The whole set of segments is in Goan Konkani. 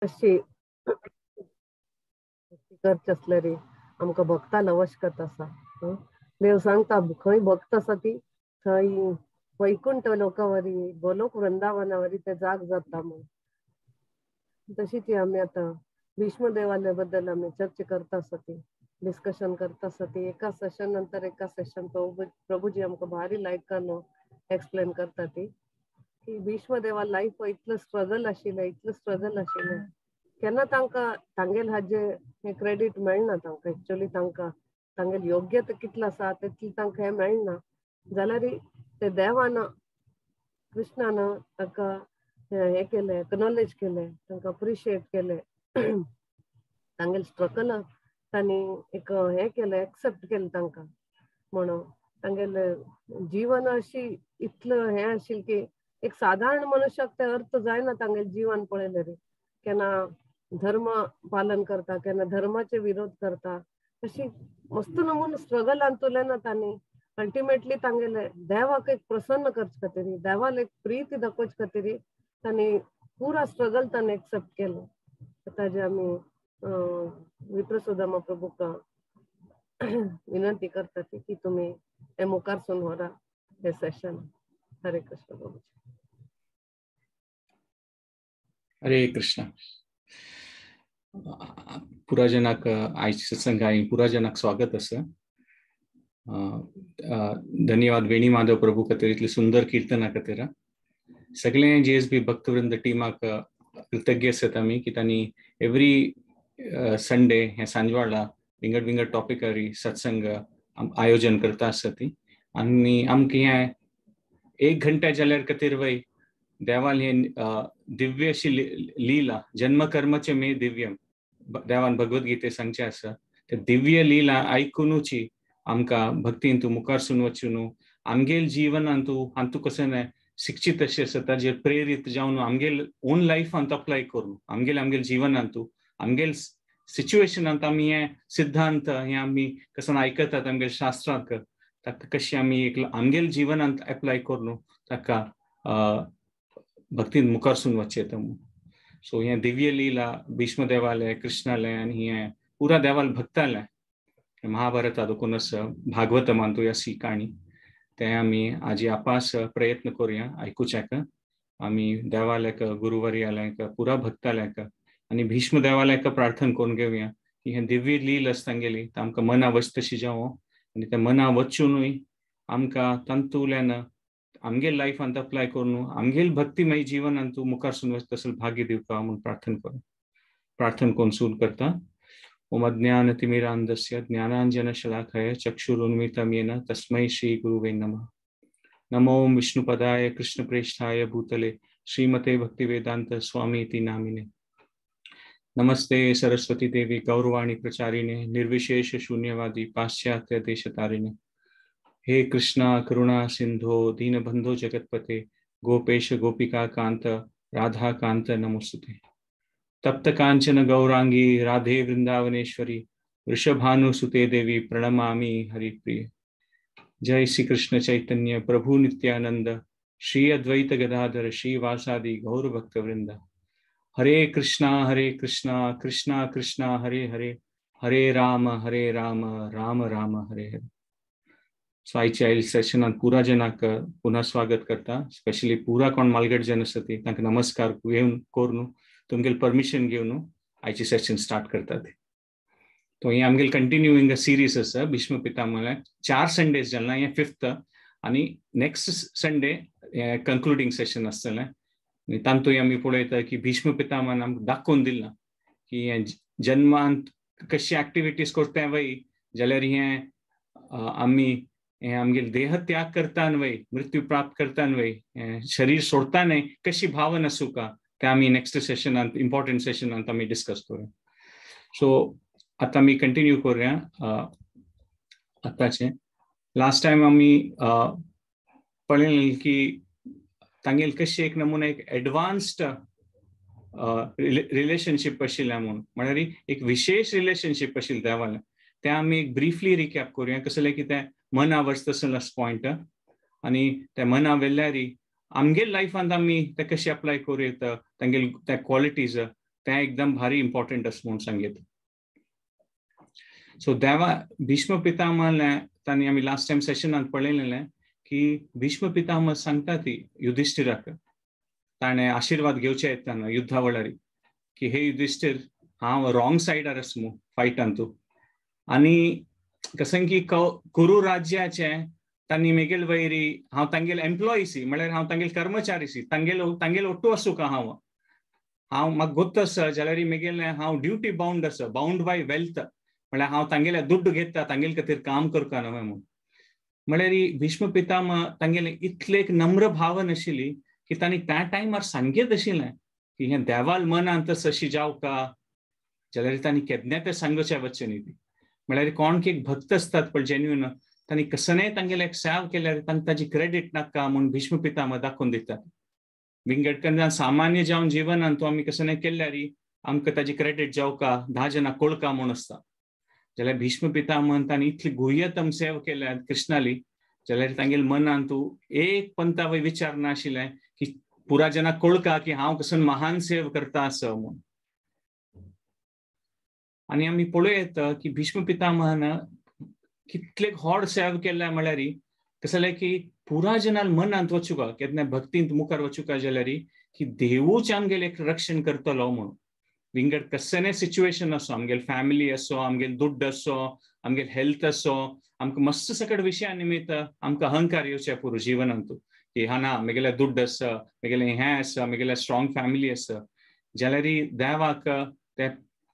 अशी करचे आसल्यार आमकां भक्ताल आवश्यकता आसा. देव सांगता खंय भक्त आसा ती थंय वैकुंठ लोकावरी गोलोक वृंदावनावरी ते जाग जाता म्हूण. तशी ती आमी आतां भीष्मदेवाल्या बद्दल आमी चर्चा करता आसा ती डिस्कशन करता आसा ती एका सेशन नंतर एका सेशन प्रभुजी आमकां भारी लायकान एक्सप्लेन करता ती की भीष्मदेवा लायफ इतलो स्ट्रगल आशिल्लें, इतलो स्ट्रगल आशिल्लें, केन्ना तांकां तांगेल हाजे हें क्रेडीट मेळना. तांकां एक्चुअली तांकां तांगेल योग्यता कितलो आसा तितलें तांकां हें मेळना, जाल्यार ते देवान कृष्णान तांकां हें केलें, एक्नॉलेज केलें, तांकां अप्रिशिएट केलें, तांगेल स्ट्रगल तांणी एक हें केलें, एक्सेप्ट केलें तांकां. म्हणून तांगेलें जीवन अशी इतलें हें आशिल्लें की एक साधारण मनुष्याक ते अर्थ जायना तांगेलें जीवन पळयल्यार. केन्ना धर्म पालन करता, केन्ना धर्माचे विरोध करता, अशी मस्त नमून स्ट्रगल अंतुले ना तांणी अल्टिमेटली तांगेले देवाक एक प्रसन्न करचे खातीर, देवाक एक प्रीती दाखोवचे खातीर तांणी पुरा स्ट्रगल तांणी एक्सेप्ट केलो. ताजे आमी विप्रसुदामा प्रभूक विनंती करता की तुमी हे मुखारसून व्हरा हे सेशन. हरे कृष्ण प्रभूजी. हरे कृष्ण. पुरा जनाक आयच्या सत्संगाय पुरा जनाक स्वागत आसा. धन्यवाद वेणी माधव प्रभू खातीर इतले सुंदर कीर्तना खातीर. सगळे जे एस बी भक्तवृंद टिमाक कृतज्ञ आसात आमी की तांणी एवरी संडे हे सांजवाडा विंगड विंगड टॉपिकार सत्संग आयोजन करता आसता ती. आनी आमकां हें एक घंटा जाल्यार खातीर वय देवान हे दिव्य अशी लीला जन्मकर्मचे मे दिव्यम देवान भगवद्गीते सांगचें आसा, ते दिव्य लीला आयकुनूची आमकां भक्तीन तूं मुखारसून वचून आमगेल जीवनान तूं हातूं कसो शिकची तशें आसा ताजेर प्रेरीत जावन आमगेल ओन लायफांत अप्लाय करून आमगेल आमगेल जिवनांत आमगेल सिच्युएशनांत आमी हे सिद्धांत हे आमी कसो आयकतात आमगेल शास्त्रांक ताका कशें आमी एक आमगेल जिवनांत एप्लाय करून ताका भक्तीन मुखारसून वचचें येता म्हूण. सो हें दिव्य लीला भीष्मदेवालें कृष्णालें आनी हें पुरा देवाल भक्तालें महाभारता देखून आसा भागवतमांतूय आसा ही काणी. तें आमी आजी आपास प्रयत्न करुया आयकुच्याक. आमी देवालेक गुरुवर्यालेक पुरा भक्तालेक आनी भीष्म देवालेक प्रार्थना करून घेवया की हें दिव्य लील आसा तांगेली आमकां मना वच तशी जावं आनी तें मना वचुनूय आमकां तातूंतल्यान आमगेल लायफांत अप्लाय करून आमगेल भक्तिमय जिवनांत मुखारसून वच तसो भाग्य दिवपा म्हूण प्रार्थना करूं. प्रार्थना करून सुरू करता. ओम अज्ञानतिमिरान्धस्य ज्ञानाञ्जनशलाकया चक्षुरुन्मीलितं येन तस्मै श्रीगुरुवे नमः. नमो विष्णुपदाय कृष्णप्रेष्ठाय भूतले श्रीमते भक्तिवेदांत स्वामीति नामिने. नमस्ते सरस्वती देवी गौरवाणी प्रचारिणे निर्विशेष शून्यवादी पाश्चात्य देशतारिणे. हे कृष्णा करुणा सिंधो दीनबंधो जगत्पते गोपेश गोपिका कांत राधा कांत नमोस्तुते. तप्त कांचन गौरांगी राधे वृंदावनेश्वरी वृषभानुसुते देवी प्रणमामि हरिप्रिये. जय श्री कृष्ण चैतन्य प्रभु नित्यानंद श्री अद्वैत गदाधर श्री वासादि गौर भक्त वृंद. हरे कृष्णा कृष्णा कृष्णा हरे हरे हरे राम राम राम हरे हरे. सो आयच्या आयल सेशनात पुरा जनाक पुन्हा स्वागत करता. स्पेशली पुरा कोण मालगड जन आसा ती तांकां नमस्कार घेवन करून तुमगेल परमिशन घेवन आयची सेशन स्टार्ट करतात. तो हें आमगेल कंटिन्यूइंग सिरीज आसा भीष्म पितामह 4 संडेज जाला, हें 5th आनी नेक्स्ट संडे हें कंक्लुडींग सेशन आसतलें. आनी तातूंत आमी पळयता की भीष्म पितामहान आमकां दाखोवन दिलां की हें जन्मांत कशी एक्टिविटीज करता वय जाल्यार हें आमी हें आमगेल देह त्याग करता वय, मृत्यू प्राप्त करता वय, शरीर सोडता न्हय कशी भावना आसूका ते आमी नेक्स्ट सेशनांत इम्पॉर्टंट सेशनांत आमी डिस्कस करूया. सो आतां आमी कंटिन्यू करूया आतांचें. लास्ट टायम आमी पळयलें की तांगेल कशी एक नमुना एक एडवान्स्ड रिलेशनशीप आशिल्लें म्हूण, म्हळ्यार एक विशेष रिलेशनशीप आशिल्लें देवालें. तें आमी एक ब्रिफली रिकॅप करूया कसलें की तें मना वचता तसलो पॉयंट आनी तें मना वेल्यारी आमगेल लायफांत आमी ते कशें अप्लाय करूं येता तांगेल त्या क्वॉलिटीज तें एकदम भारी इम्पॉर्टंट आसा म्हूण सांगीत. सो देवा भीष्म पितामह तांणी आमी लास्ट टायम सेशनांत पळयलेलें की भीष्म पितामह सांगता ती युधिष्ठिराक, ताणें आशिर्वाद घेवचे येताना युद्धा वेळार की हे युधिष्ठिर, हांव रॉंग सायडार आसा मू फायटान तूं, आनी कसं की कुरु राज्याचें तांणी मेगेल वैरी, हांव तांगेल एम्प्लॉई सी, म्हळ्यार हांव तांगेल कर्मचारी सी, तांगेल तांगेल ओट्टू आसूं का हांव, हांव म्हाका गोत्त आसा जाल्यार मेगेलें हांव ड्युटी बाउंड आसा, बाउंड बाय वेल्थ, म्हळ्यार हांव तांगेले दुड्ड घेता, तांगेल खातीर काम करता न्हय म्हूण. म्हळ्यार भीष्म पितामह तांगेले इतले एक नम्र भावन आशिल्ली की तांणी त्या टायमार सांगीत आशिल्लें की हें देवाल मनांत अशी जावका, जाल्यार तांणी केन्ना तें सांगचें वचचें न्ही. ती म्हळ्यार कोण की एक भक्त आसतात पण जेन्युइन, तांणी कसनेय तांगेले एक सेव केल्यार तांकां ताजी क्रेडीट नाका म्हूण भीष्म पितामह दाखोवन दितात. विंगड केन्ना सामान्य जावन जिवनान तो आमी कसनेय केल्यार आमकां ताजी क्रेडीट जावका, 10 जाणां कोळका म्हूण आसता. जाल्यार भीष्म पितामहन तांणी इतली गुह्यतम सेव केल्या कृष्णाली, जाल्यार तांगेले मनान तूं एक पंता वय विचार नाशिल्लें की पुरा जना कोळका की हांव कसन महान सेव करता आसा म्हूण. आनी आमी पळोवं येता की भीष्म पितामहान कितले व्हड सेव केल्या म्हळ्यार कसलें की पुरा जनाल मनांत वचुका, केन्ना भक्तींत मुखार वचुका जाल्यार की देवूच आमगेलें एक रक्षण करतलो म्हणून. विंगड कसलें सिच्युएशन आसो, आमगेल फॅमिली आसो, आमगेल दुड्ड आसो, आमगेल हेल्थ आसो, आमकां मस्त सकट विशया निमित्त आमकां अहंकार येवचें पुरो जिवनांत की हा ना म्हगेलें दुड्ड आसा, म्हगेलें हें आसा, म्हगेलें स्ट्रॉंग फॅमिली आसा, जाल्यार देवाक तें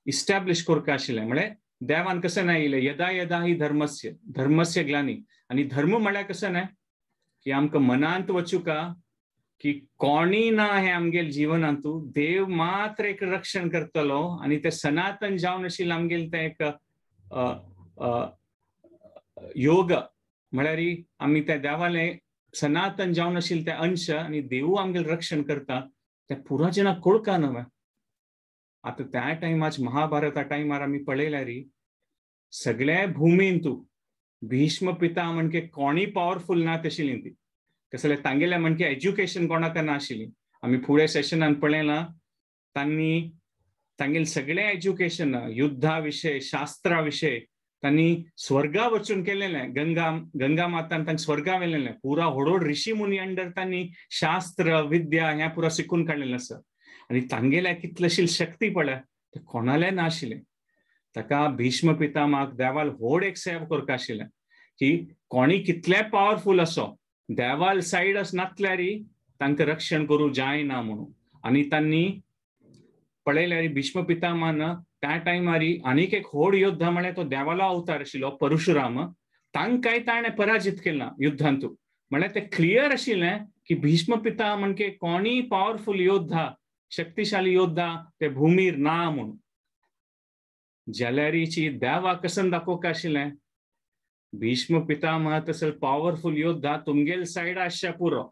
इस्टॅब्लिश करपा आशिल्लें. म्हळ्यार देवान कशें ना येयलें यदा यदा ही धर्मस्य धर्मस्य ग्लानी, आनी धर्म म्हळ्यार कशें न्हय की आमकां मनांत वचुका की कोणी ना हें आमगेल जिवनांतू, देव मात्र एक रक्षण करतलो आनी तें सनातन जावन आशिल्लें आमगेल तें एक योग, म्हळ्यार आमी त्या देवालें सनातन जावन आशिल्लें तें अंश आनी देवू आमगेल रक्षण करता, तें पुरा जना कोळका न्हय. आतां त्या टायमार महाभारता टायमार आमी पळयल्यार सगळ्या भुमींतू भीष्म पिता म्हणजे कोणी पावरफूल ना तशिल्ली ती, कसलें तांगेलें म्हणजे एज्युकेशन कोणाक नाशिल्ली. आमी फुडें सेशनान पळयलां तांणी तांगेलें सगळें एज्युकेशन युद्धा विशय, शास्त्रा विशय तांणी स्वर्गा वचून केलेलें, गंगा गंगा मातान तांकां स्वर्गा व्हेलेलें, पुरा व्हड ऋषी मुनी अंडर तांणी शास्त्र विद्या हें पुरा शिकून काडलेलें आसा. आनी तांगेल्या कितलेशी शक्ती पळय तें कोणालें नाशिल्लें. ताका भीष्म पितामहाक देवाल व्हड एक सेव करपा आशिल्लें की कोणी कितले पावरफूल आसो देवाल सायड नासल्यार तांकां रक्षण करूं जायना म्हणून. आनी तांणी पळयल्यार भीष्म पितामहान त्या टायमार आनीक एक व्हड योद्धा म्हळ्यार तो देवालो अवतार आशिल्लो परशुराम, तांकांय ताणें पराजीत केला युद्धांतू. म्हळ्यार तें क्लियर आशिल्लें की भीष्म पितामह म्हणजे कोणी पावरफूल योद्धा, शक्तिशाली योद्धा ते भूमीर ना म्हणून. जाल्यारीची देवा कसन दाखोवंक आशिल्लें भीष्म पितामह तसो पावरफूल योद्धा तुमगेल सायडा आसच्या पुरो,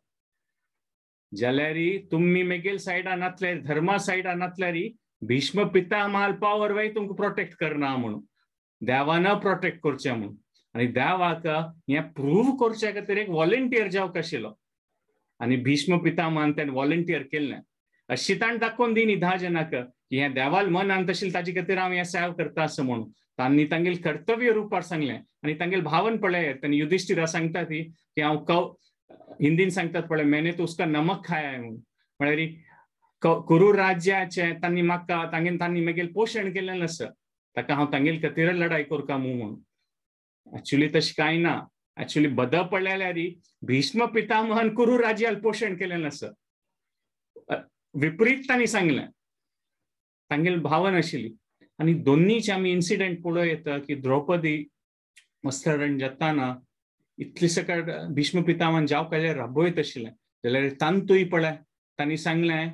जाल्यारी तुमी मेगेल सायडा नातल्यार, धर्मा सायडा नातल्यारी भीष्म पितामहाल पावर वय तुमकां प्रोटेक्ट करना म्हणून, देवान प्रोटेक्ट करचें म्हणून. आनी देवाक हें प्रूव करच्या खातीर एक वॉलंटियर जावंक आशिल्लो आनी भीष्म पितामहान तें वॉलंटियर केल्लें. अशी ताणें दाखोवन दिनी 10 जाणांक की हें देवाल मनान तशें ताजे खातीर हांव हें सेव करता आसा म्हणून. तांणी तांगेल कर्तव्य रुपार सांगलें आनी तांगेल भावन पळय तांणी युधिष्ठिरा सांगता ती की हांव कौ हिंदीन सांगतात पळय मैंने तो उसका नमक खाया है म्हणून, म्हळ्यार कुरु राज्याचें तांणी म्हाका तांगेल तांणी म्हगेल पोशण केल्लें आसा, ताका हांव तांगेल खातीर लढाई करता म्हणून. एक्चुअली तशें कांय ना, एक्चुअली बद पडल्यार भीष्म पितामहान कुरु राज्याल पोशण केल्लें आसा, विपरीत तांणी सांगलें, तांगेल भावन आशिल्ली. आनी दोन्नीचे आमी इन्सिडेंट पळोवं येता की द्रौपदी वस्त्रहरण जाताना इतली सकट भीष्म पितामहान जावं काडल्यार राबयत आशिल्लें, जाल्यार तांतूय पळय तांणी सांगलें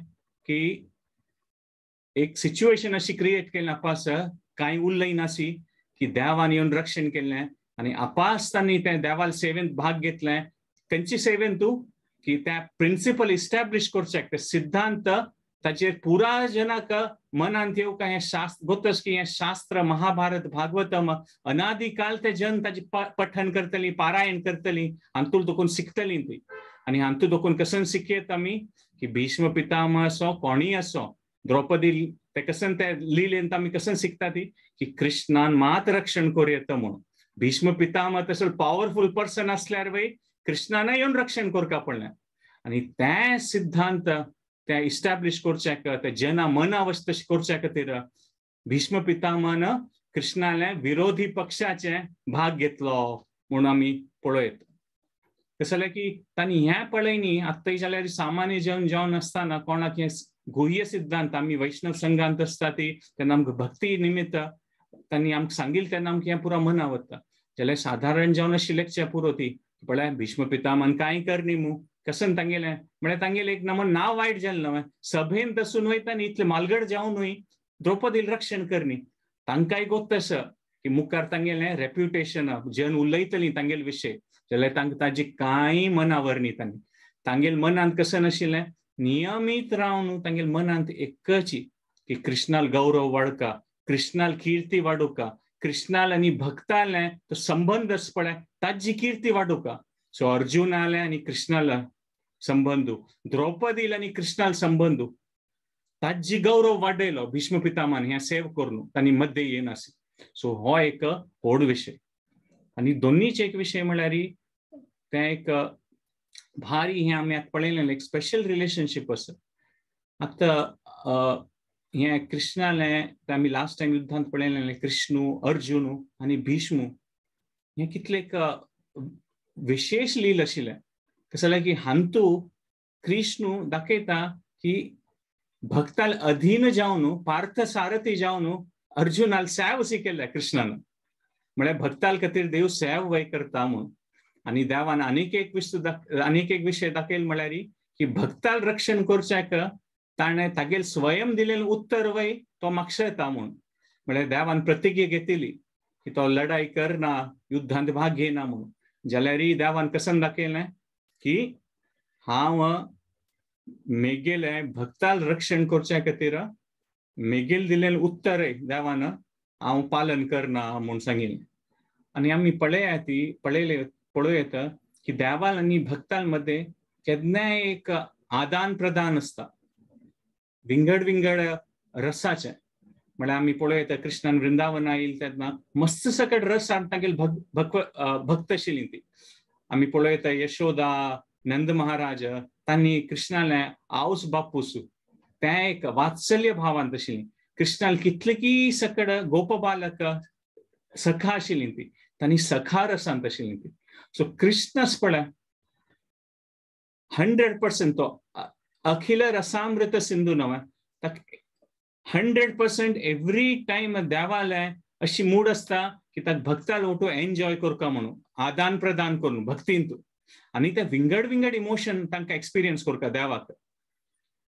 की एक सिच्युएशन अशी क्रिएट केली आपास कांय उलयनासी की देवान येवन रक्षण केल्लें आनी आपास तांणी त्या देवाल सेवेंत भाग घेतलें. खंयचे सेवेंत तूं की त्या प्रिंसिपल इस्टॅब्लिश करचें, ते सिद्धांत ताचेर पुरा जनाक मनांत येवंक हें शास्त्र गोतस की हें शास्त्र महाभारत भागवतम अनादिकाल ते जन ताची पठन करतली, पारायण करतली, हातूंत दोकून शिकतली ती. आनी हातूंत दोकून कसन शिकयत आमी की भीष्म पितामह असो कोणीय असो द्रौपदी ते कसन ते लिलेन आमी कसन शिकता ती की कृष्णान मात रक्षण करूं येता म्हणून. भीष्म पितामह तसो पावरफुल पर्सन असल्यार वय कृष्णान येवन रक्षण करका पडलें. आनी तें सिद्धांत ते इस्टॅब्लिश करच्याक, ते जना मना वच तशें करच्या खातीर भीष्म पितामहन कृष्णाले विरोधी पक्षाचे भाग घेतलो म्हणून आमी पळयत. तशें जाल्यार की तांणी हें पळय न्ही, आत्तां जाल्यार सामान्य जेवण जेवण आसतना कोणाक हें गुह्य सिद्धांत आमी वैष्णव संघांत आसता ती तेन्ना आमकां भक्ती निमित्त तांणी आमकां सांगिल्लें तेन्ना आमकां हें पुरो मना वता. जाल्यार सादारण जेवण आशिल्लें पुरो ती पळय भीष्म पितामहन कांय कर न्ही मू कसन तांगेलें म्हळ्यार तांगेलें एक नमन नांव वायट जालें न्हय, सभेन तसून वयता न्ही इतलें मालगड जावन न्हय द्रौपदील रक्षण कर न्ही. तांकांय गोत आसा की मुखार तांगेलें रेप्युटेशन जन उलयतलीं तांगेले विशय, जाल्यार तांकां ताजी कांय मनावर न्ही. तांणी तांगेले मनांत कशें नाशिल्लें नियमीत रावन तांगेले मनांत एकची की कृष्णाल गौरव वाडका, कृष्णाल कीर्ती वाडोवका, कृष्णाल आनी भक्तालें तो संबंद आसा पळय ताजी कीर्ती वाडोवका. सो अर्जुनाले आनी कृष्णाल संबंदू, द्रौपदील आनी कृष्णाल संबंदू, ताजी गौरव वाडयलो भीष्म पितामहान हें सेव करून तांणी मध्य येनासली. सो हो एक व्हड विशय. आनी दोनीच एक विशय म्हळ्यार तें एक भारी हें आमी आतां पळयलें एक स्पेशल रिलेशनशीप आसा. आतां हें कृष्णालें तें आमी लास्ट टायम युद्धांत पळयलें कृष्णू अर्जुनू आनी भीष्मू हें कितलें एक विशेश लील आशिल्लें. कशें जाल्यार की हांतू कृष्णू दाखयता की भक्ताल अधीन जावन पार्थ सारथी जावन अर्जुनाल सेव शिकयल्या कृष्णान, म्हळ्यार भक्ताल खातीर देव सेव वय करता म्हणून. आनी देवान आनीक एक आनीक एक विशय दाखयल म्हळ्यार की भक्ताल रक्षण करच्याक ताणें तागेल स्वयं दिलेलें उत्तर वय तो मागशेता म्हूण. म्हळ्यार देवान प्रतिज्ञा घेतली की तो लढाई करना, युद्धांत भाग घेना म्हणून. जाल्यार देवान कसन दाखयलें की हांव मेगेले भक्ताल रक्षण करच्या खातीर मेगेल दिलेलें उत्तर देवान हांव पालन करना म्हूण सांगिल्लें. आनी आमी पळया ती पळयले पळोवं येता की देवाल आनी भक्तां मदें केन्नाय एक आदान प्रदान आसता विंगड विंगड रसाचें. म्हळ्यार आमी पळोवं येता कृष्णान वृंदावना येयल तेन्ना मस्त सकट रस तांगेले भक्त आशिल्लीं ती. आमी पळोवं येता यशोदा नंद महाराज तांणी कृष्णाले आवस बापूस तें एक वात्सल्य भावांत आशिल्लीं. कृष्णाल कितले की सकड गोपबालक सखा आशिल्लीं ती, तांणी सखा रसांत आशिल्लीं ती. सो कृष्णच पळय 100% तो अखिल रसामृत सिंधू नव्हे 100% एव्हरी टायम देवाले अशी मूड आसता की ताका भक्ताल ओटो एन्जॉय करका म्हणून आदान प्रदान करून भक्तींतू. आनी ते विंगड विंगड इमोशन तांकां एक्सपिरियन्स करका देवाक.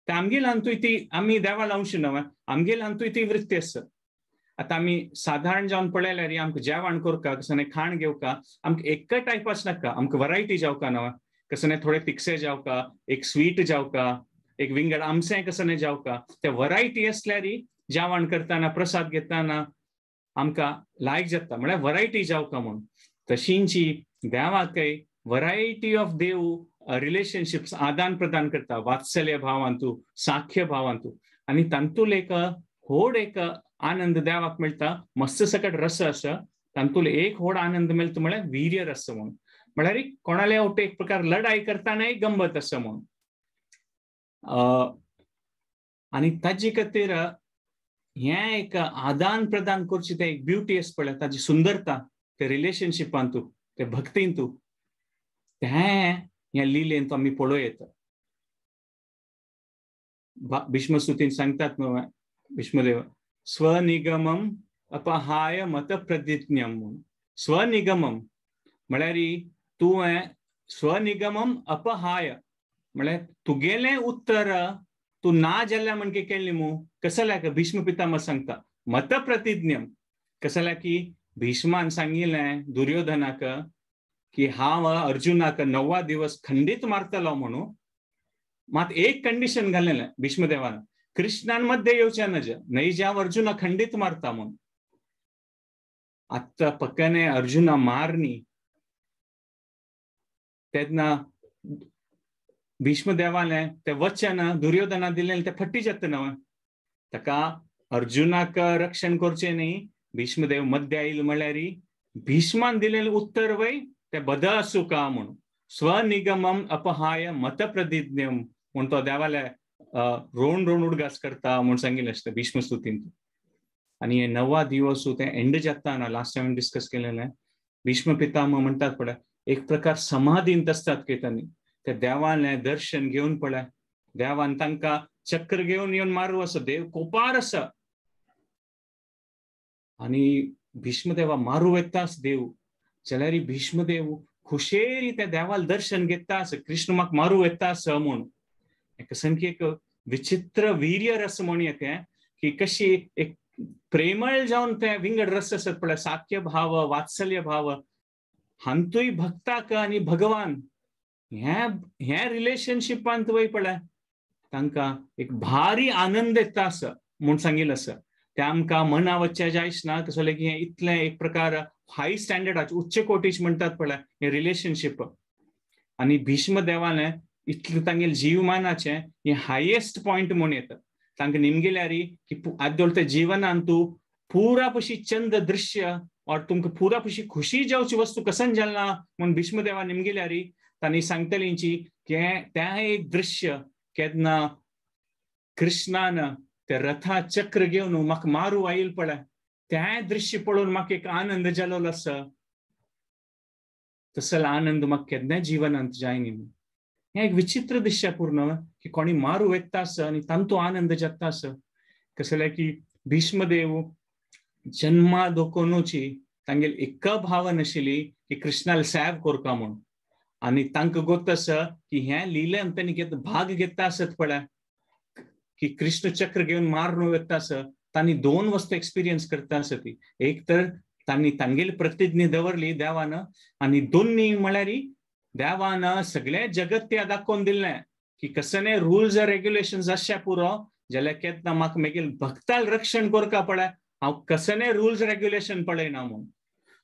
ते आमगेल हातूंत ती आमी देवा लावशी न्हय, आमगेल हातूंत ती वृत्ती आसा. आतां आमी सादारण जावन पळयल्यार आमकां जेवण करका कसलें खाण घेवका आमकां एक टायपाच नाका, आमकां वरायटी जावका न्हय, कसलें थोडे तिखसे जावका, एक स्वीट जावका, एक विंगड आमसें कसलें जावका. ते वरायटी आसल्यार जेवण करतना प्रसाद घेतना आमकां लायक जाता, म्हळ्यार वरायटी जावका म्हणून. तशींची देवाकय वरायटी ऑफ देव रिलेशनशिप्स आदान प्रदान करता वात्सल्य भावांतू साख्य भावांतू. आनी तांतूल एक व्हड एक आनंद देवाक मेळटा, मस्त सकट रस आसा तांतूल एक व्हड आनंद मेळटा म्हळ्यार वीर्य रस म्हणून. म्हळ्यार कोणाले वटे एक प्रकार लढाई करतना एक गंमत आसा म्हणून. आनी ताजे खातीर हें एक आदान प्रदान करची तें एक ब्युटी आसा पळय, ताजी सुंदरता ते रिलेशनशिपांतू ते भक्तींतू तें ह्या लिलेंत आमी पळोवं येता. भीष्मस्तुतीन सांगतात न्हय भीष्मदेव स्वनिगमम अपहाय मत प्रतिज्ञम म्हणून. स्वनिगमम म्हळ्यार तुवें स्वनिगमम अपहाय म्हळ्यार तुगेलें उत्तर तूं ना जाल्यार म्हणके केल्ली मू कसल्याक भीष्म पितामह सांगता मत प्रतिज्ञम कसल्याक की भीष्मान सांगिल्लें दुर्योधनाक की हांव अर्जुनाक 9 दिवस खंडीत मारतलो म्हणून. मात एक कंडिशन घालेलें भीष्मदेवान, कृष्णान मध्ये येवचें नज न्हय ज्या अर्जुना खंडीत मारता म्हणून. आतां पक्क्याने अर्जुना मारनी तेन्ना भीष्मदेवालें तें वचन दुर्योधना दिलें तें फट्टी जाता न्हय, ताका अर्जुनाक रक्षण करचें न्ही भीष्मदेव मध्य आयल म्हळ्यार भीष्मान दिलेलें उत्तर वय तें बद आसूं का म्हणून स्वनिगमम अपहाय मत प्रतिज्ञम म्हूण तो देवाले रोण रोण उडगास करता म्हूण सांगिल्लें आसता भीष्म स्तुतींत. आनी हे नवा दिवस तें एंड जाता ना लास्ट टायम डिस्कस केलेलें. भीष्म पितामह म्हणटात पळय एक प्रकार समाधींत आसतात की तांणी त्या देवालें दर्शन घेवन पळय देवान तांकां चक्र घेवन येवन मारू आसा देव कोपार आसा आनी भीष्मदेवा मारू येताच देव जाल्यार भीष्मदेव खुशेरी त्या देवाल दर्शन घेता आसा कृष्ण म्हाका मारू येता आसा म्हूण. सामकी एक विचित्र वीर्य रस म्हण येता की कशी एक प्रेमळ जावन ते विंगड रस आसत पळय साख्य भाव वात्सल्य भाव हांतूय भक्ताक आनी भगवान ह्या रिलेशनशिपांत वय पळय तांकां एक भारी आनंद येता आसा म्हूण सांगिल्लें आसा. ते आमकां मना वच्चें जायच ना कसलें की हें इतलें एक प्रकार हाय स्टँडर्डाचे उच्च कोटीच म्हणटात पळय हें रिलेशनशीप. आनी भीष्म देवालें इतलें तांगेलें जीवमानाचें हें हायेस्ट पॉयंट म्हूण येता. तांकां निमगेल्यार की आदोळ त्या जिवनान तूं पुरा पशी चंद दृश्य और तुमकां पुरा पशी खुशी जावची वस्तू कसन जालना म्हूण भीष्मदेवा निमगेल्यार तांणी सांगतलींची की त्या एक दृश्य केन्ना कृष्णान ते रथा चक्र घेवन म्हाका मारू आयल पळय त्या दृश्य पळोवन म्हाका एक आनंद जालो आसा तसलो आनंद म्हाका केन्नाय जिवनांत जायनी. हें एक विचित्र दृश्य पूर्ण की कोणी मारू येता आसा आनी तांतू आनंद जाता आसा. कसलें की भीष्मदेव जन्मा दोकोनूची तांगेली एक भावना आशिल्ली की कृष्णाल सेव करका म्हूण आनी तांकां गोत आसा की हें लिलेन तांणी भाग घेता आसत पळय की कृष्ण चक्र घेवन मारून वता आसा तांणी दोन वस्तू एक्सपिरियन्स करता आसा ती. एक तर तांणी तांगेली प्रतिज्ञा दवरली देवान आनी दोन्ही म्हळ्यार देवान सगळें जगत त्या दाखोवन दिल्लें की कसले रुल्स एंड रेग्युलेशन्स आसचे पुरो जाल्यार केन्ना म्हाका मागीर भक्ताल रक्षण करका पळय हांव कसले रुल्स रेग्युलेशन पळयना म्हूण.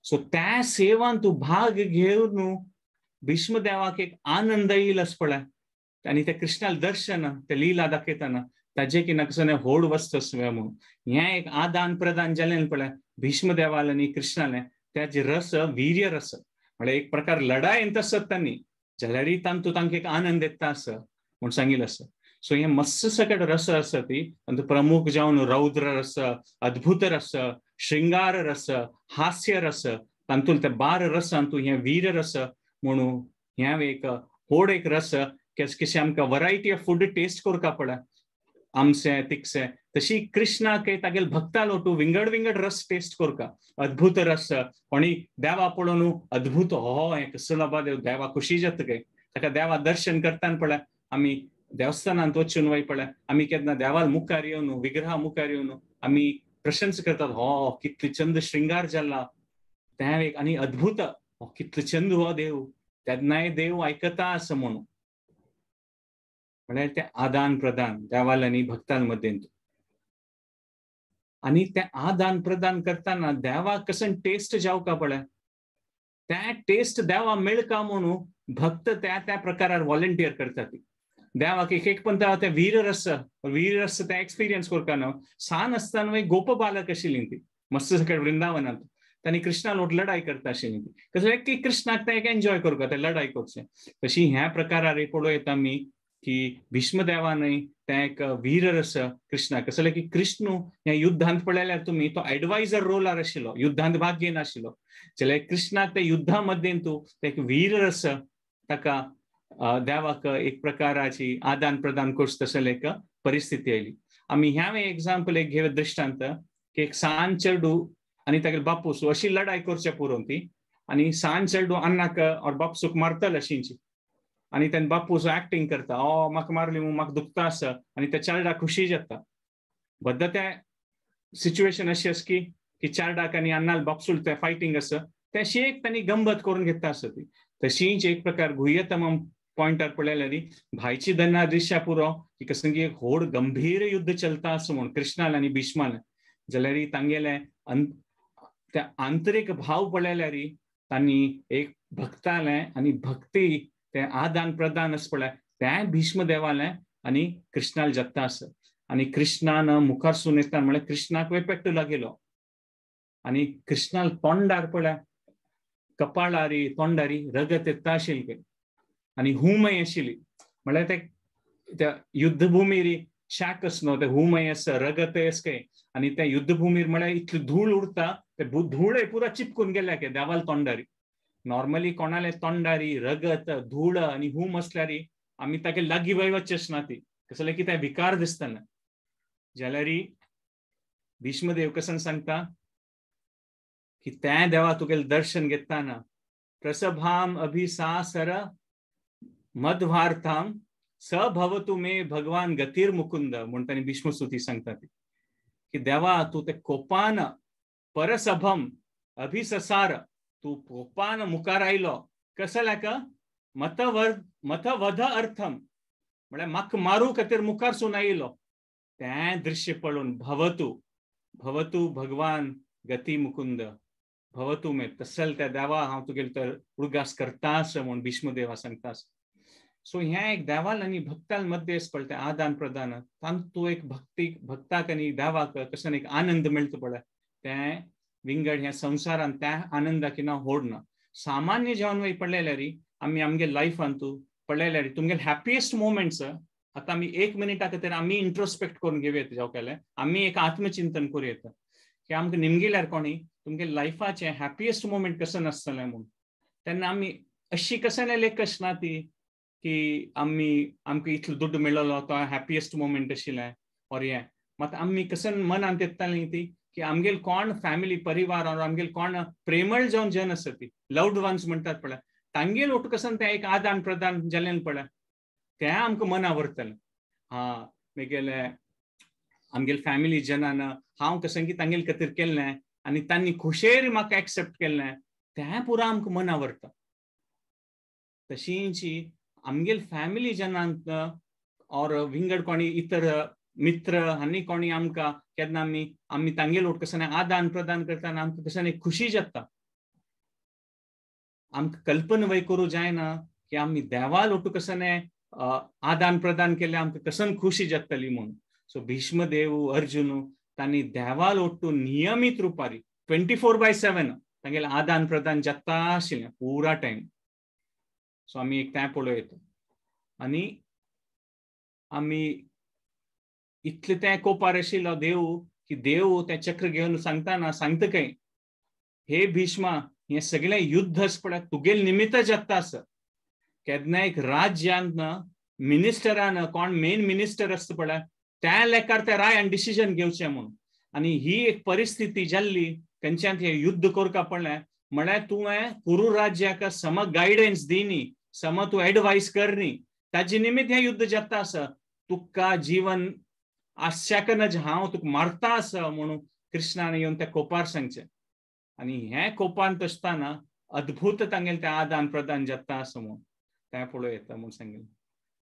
सो त्या सेवान तूं भाग घेवन भीष्मदेवाक एक आनंद येईल आस पळय आनी त्या कृष्णाल दर्शन ते लिला दाखयतना ताजे की नाका होड वस्तू आसता म्हणून हें एक आदान प्रदान जालें पळय भीष्मदेवालें आनी कृष्णालें त्याचे रस वीर्य रस म्हळ्यार एक प्रकार लढायेंत आसत तांणी जाल्यारय तांतूं तांकां एक आनंद येता आसा म्हूण सांगिल्लें आसा. सो हें मस्त सकट रस आसा ती तातूंत प्रमुख जावन रौद्र रस अद्भुत रस श्रृंगार रस हास्य रस तातूंत ते बार रसांतू हें वीर रस म्हणून हें एक होड एक रस कशें आमकां वरायटी ऑफ फूड टेस्ट करपा पळय आमचे तिकसे तशी कृष्णाक तागेले भक्ता लोटू विंगड विंगड रस टेस्ट करका अद्भुत रस कोणी देवा पळोवन अद्भुत हो हें कसलो बा देव देवा खुशी जाता काय ताका देवा दर्शन करताना पळय आमी देवस्थानांत वचून वय पळय आमी केन्ना देवाल मुखार येवन विग्रहा मुखार येवन आमी प्रशंसा करतात हो कितले चंद श्रृंगार जाला तें एक आनी अद्भुत हो कितलो चंद हो देव तेन्नाय देव आयकता आसा म्हणून म्हळ्यार तें आदान प्रदान देवाल आनी भक्तां मदेंत. आनी तें आदान प्रदान करतना देवाक कसन टेस्ट जावका पळय त्या टेस्ट देवा मेळका म्हणून भक्त त्या त्या प्रकारार वॉलंटियर करता ती देवाक एक एक पण ते वीर रस वीर रस ते एक्सपिरियन्स करता न्हू. सान आसतना गोप बालक आशिल्ली ती मस्त सकट वृंदावनांत तांणी कृष्णा लोट लढाई करता आशिल्ली ती कसलें की कृष्णाक ते एक एन्जॉय करता ते लढाई करचें. तशी ह्या प्रकारार पळोवं येता आमी की भीष्मदेवानय तें एक वीर रस कृष्णा कसलें की कृष्ण ह्या युद्धांत पळयल्यार तुमी तो एडवायजर रोलार आशिल्लो युद्धांत भाग घेयनाशिल्लो जाल्यार कृष्णाक त्या युद्धा मदें तूं एक वीर रस ताका देवाक एक प्रकाराची आदान प्रदान करचो तसले एक परिस्थिती आयली. आमी ह्या एग्जाम्पल एक घेवया दृश्टांत की एक सान चेडू आनी तागेले बापूस अशी लढाई करचे पुरो ती आनी सान चेडू अन्नाक और बापसूक मारतले अशींची आनी तेन्ना बापूस एक्टींग करता ओ म्हाका मारली म्हूण म्हाका दुखता आसा आनी त्या चेरडाक खुशी जाता. बद्द त्या सिच्युएशन अशी आसा की चेरडाक आनी अन्नाल बापसूल ते फायटींग आसा तशी एक तांणी गंमत करून घेता आसा ती. तशीच एक प्रकार गुह्यतम पॉयंटार पळयल्यार भायची दन्ना दिशा पुरो की कसं की एक होड गंभीर युद्ध चलता आसा म्हूण कृष्णाल आनी भीष्माल जाल्यार तांगेले त्या आंतरीक भाव पळयल्यार तांणी एक भक्तालें आनी भक्ती ते आदान प्रदान आसा पळय तें भीष्म देवालें आनी कृष्णाल जगता आसा. आनी कृष्णान मुखारसून येतना म्हळ्यार कृष्णाक वे पेट्टू लागेलो आनी कृष्णाल तोंडार पळय कपाळारी तोंडारी रगत येता आशिल्लें आनी हुमय आशिल्ली म्हळ्यार ते त्या युद्धभूमीर शाक आसनो ते हुमय आसा रगत आस काय आनी त्या युद्धभूमीर म्हळ्यार इतली धूळ उरता ते धूळ पुरा चिपकून गेल्या काय देवाल तोंडारी. नॉर्मली कोणाले तोंडारी रगत धूळ आनी हुम आसल्यारी आमी ताका लागीं वचचेच ना ती कसले की ते विकार दिसतना. जाल्यार भीष्मदेव कसन सांगता की त्या देवा तुगेले दर्शन घेताना प्रसभाम अभिसासर मध्वार्थाम स भवतु मे भगवान गतीर मुकुंद म्हूण तांणी भीष्मस्तुती सांगता ती की देवा तूं ते कोपान परसभम अभिससार तूं कोपान मुखार आयलो कसल्याक मतवध अर्थम म्हळ्यार म्हाका मारू खातीर मुखार सून आयलो तें दृश्य पळोवन भवतु भवतु भगवान गती मुकुंद भवतु मे तसल त्या देवा हांव तुगेले तर उडगास करतास म्हूण भीष्मदेवा सांगतास. सो ह्या एक देवाल आनी भक्ताल मध्य पळय आदान प्रदान तांतू एक भक्ती भक्ताक आनी देवाक कशन एक आनंद मेळटा पळय तें विंगड ह्या संवसारान त्या आनंदाक ना होडना. सामान्य जेवन वय पळयल्यार आमी आमगे लायफान तूं पळयल्यार तुमगेले हॅपिएस्ट मोमेंट्स आतां आमी एक मिनिटा खातीर आमी इंट्रोस्पेक्ट करून घेवया जावं केलें आमी एक आत्मचिंतन करूं येता की आमकां निमगिल्यार कोणी तुमगे लायफाचें हॅपिएस्ट मोमेंट कसं नासतलें म्हूण तेन्ना आमी अशी कशें लेखस ना ती की आमी आमकां इतलो दुड्ड मेळ्ळो तो हॅपिएस्ट मोमेंट आशिल्लें ऑर हें मात आमी कसन मनांत येताली ती की आमगेल कोण फॅमिली परिवार ऑर आमगेल कोण प्रेमळ जावन जन आसा ती लव्ड वन्स म्हणटात पळय तांगेल ओट कसन तें एक आदान प्रदान जालें पळय तें आमकां मना व्हरतलें. हा मेगेले आमगेले फॅमिली जनान हांव कशें की तांगेले खातीर केल्लें आनी तांणी खुशेर म्हाका एक्सेप्ट केल्लें तें पुरा आमकां मना व्हरता. तशींची आमगेले फॅमिली जनांत ऑर विंगड कोणी इतर मित्र आनी कोणी आमकां केन्ना आमी आमी तांगेल ओट कशें आदान प्रदान करतना आमकां कशें खुशी जाता. आमकां कल्पना वय करूं जायना की आमी देवाल ओटू कशें आदान प्रदान केलें आमकां कसन खुशी जातली म्हूण. सो भीष्मदेव अर्जुन तांणी देवाल ओट्टू नियमीत रुपारी 24/7 तांगेलें आदान प्रदान जाता आशिल्लें पुरा टायम. सो आमी एक तें पळोवं येता आनी आमी इतलें तें कोपार आशिल्लो देव की देव तें चक्र घेवन सांगतना सांगता काय हे भीष्मा हें सगळें युद्ध आसा पळय तुगेले निमित्त जाता आसा. केन्ना एक राज्यांत मिनिस्टरान कोण मेन मिनिस्टर आसता पळय त्या लेखार त्या रायान डिसिजन घेवचें म्हूण आनी ही एक परिस्थिती जाल्ली खंयच्यान हें युद्ध करपा पडलें म्हळ्यार तुवें कुरू राज्याक सम गायडन्स दिनी सम तूं एडवायस करनी ताजे निमित्त हें युद्ध जाता आसा. तुका जीवन आसच्याक नज हांव तुका मारता आसा म्हणून कृष्णान येवन त्या कोपार सांगचें आनी हें कोपान आसतना अद्भुत तांगेलें तें आदान प्रदान जाता आसा म्हूण तें पळोवं येता म्हूण सांगलें.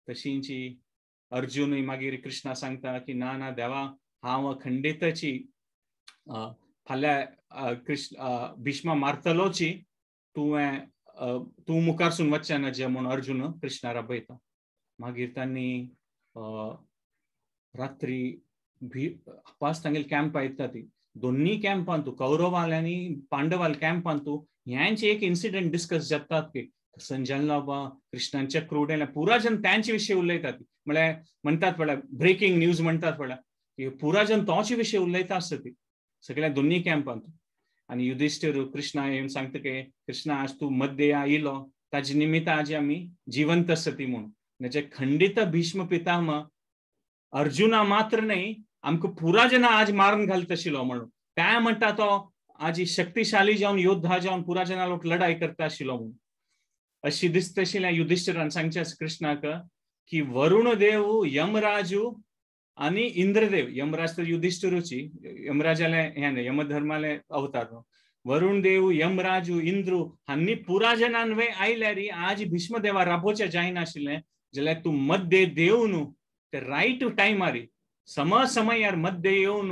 तशींची अर्जुनूय मागीर कृष्णा सांगता की ना ना देवा हांव खंडिताची फाल्यां कृष्ण भीष्मा मारतलोची तुवें तूं मुखारसून वचचें ना जे म्हूण अर्जुन कृष्णा राबयता. मागीर तांणी रात्री पास तांगेले कॅम्प येता ती दोन्ही कॅम्पांतू कौरवाले आनी पांडवाले कॅम्पांतू ह्यांचे एक इन्सिडंट डिस्कस जातात की संजन बा कृष्णान चक्र उडयलें पुरा जन त्यांचे विशय उलयतात म्हळ्यार म्हणटात पळय ब्रेकिंग न्यूज म्हणटात पळय की पुरा जन तोचे विशय उलयता आसता ती सगळ्या दोन्ही कॅम्पांत. आनी युधिष्ठिर कृष्णा येवन सांगता की कृष्णा आज तूं मध्य आयलो ताजे निमित्त आज आमी जिवंत आसा ती म्हूण. म्हणजे खंडित भीष्म पितामह अर्जुना मात्र न्हय आमकां पुरा जना आज मारून घालता आशिल्लो म्हणून त्या म्हणटा तो आज शक्तिशाली जावन योद्धा जावन पुरा जना लोक लढाई करता आशिल्लो म्हणून अशी दिसता आशिल्लें युधिष्ठिरान सांगचें आसा कृष्णाक की वरुण देव यमराजू आनी इंद्रदेव यमराज तर युधिष्ठिरूची यमराजाले हें न्हय यमधर्माले अवतार वरुण देव यमराजू इंद्रू हांनी पुरा जनान वे आयल्यार आज भीष्मदेवा राबोवचें जायनाशिल्लें जाल्यार तूं मध्य देव न्हू ते रायट टायमार सम समयार मध्य येवन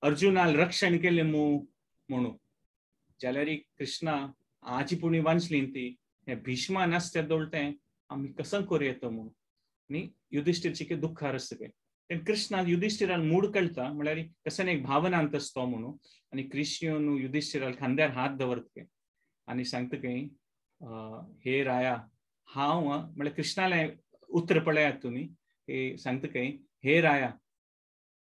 अर्जुनाल रक्षण केलें म्हणून. जाल्यार कृष्णा आजी पुणी वांचली ती हें भीष्मा नासते दोळटें आमी कसं करूं येता म्हणून न्ही युधिष्ठिरची दुःखार आसता काय तेन्ना कृष्णान युधिश्ठिरान मूड कळटा म्हळ्यार कशें एक भावनांत आसतो म्हणून. आनी कृष्ण युधिश्ठिरान खांद्यार हात दवरता आनी सांगता खंय, हे राया हांव, म्हळ्यार कृष्णालें उतर पळयात तुमी, हे सांगता खंय, हे राया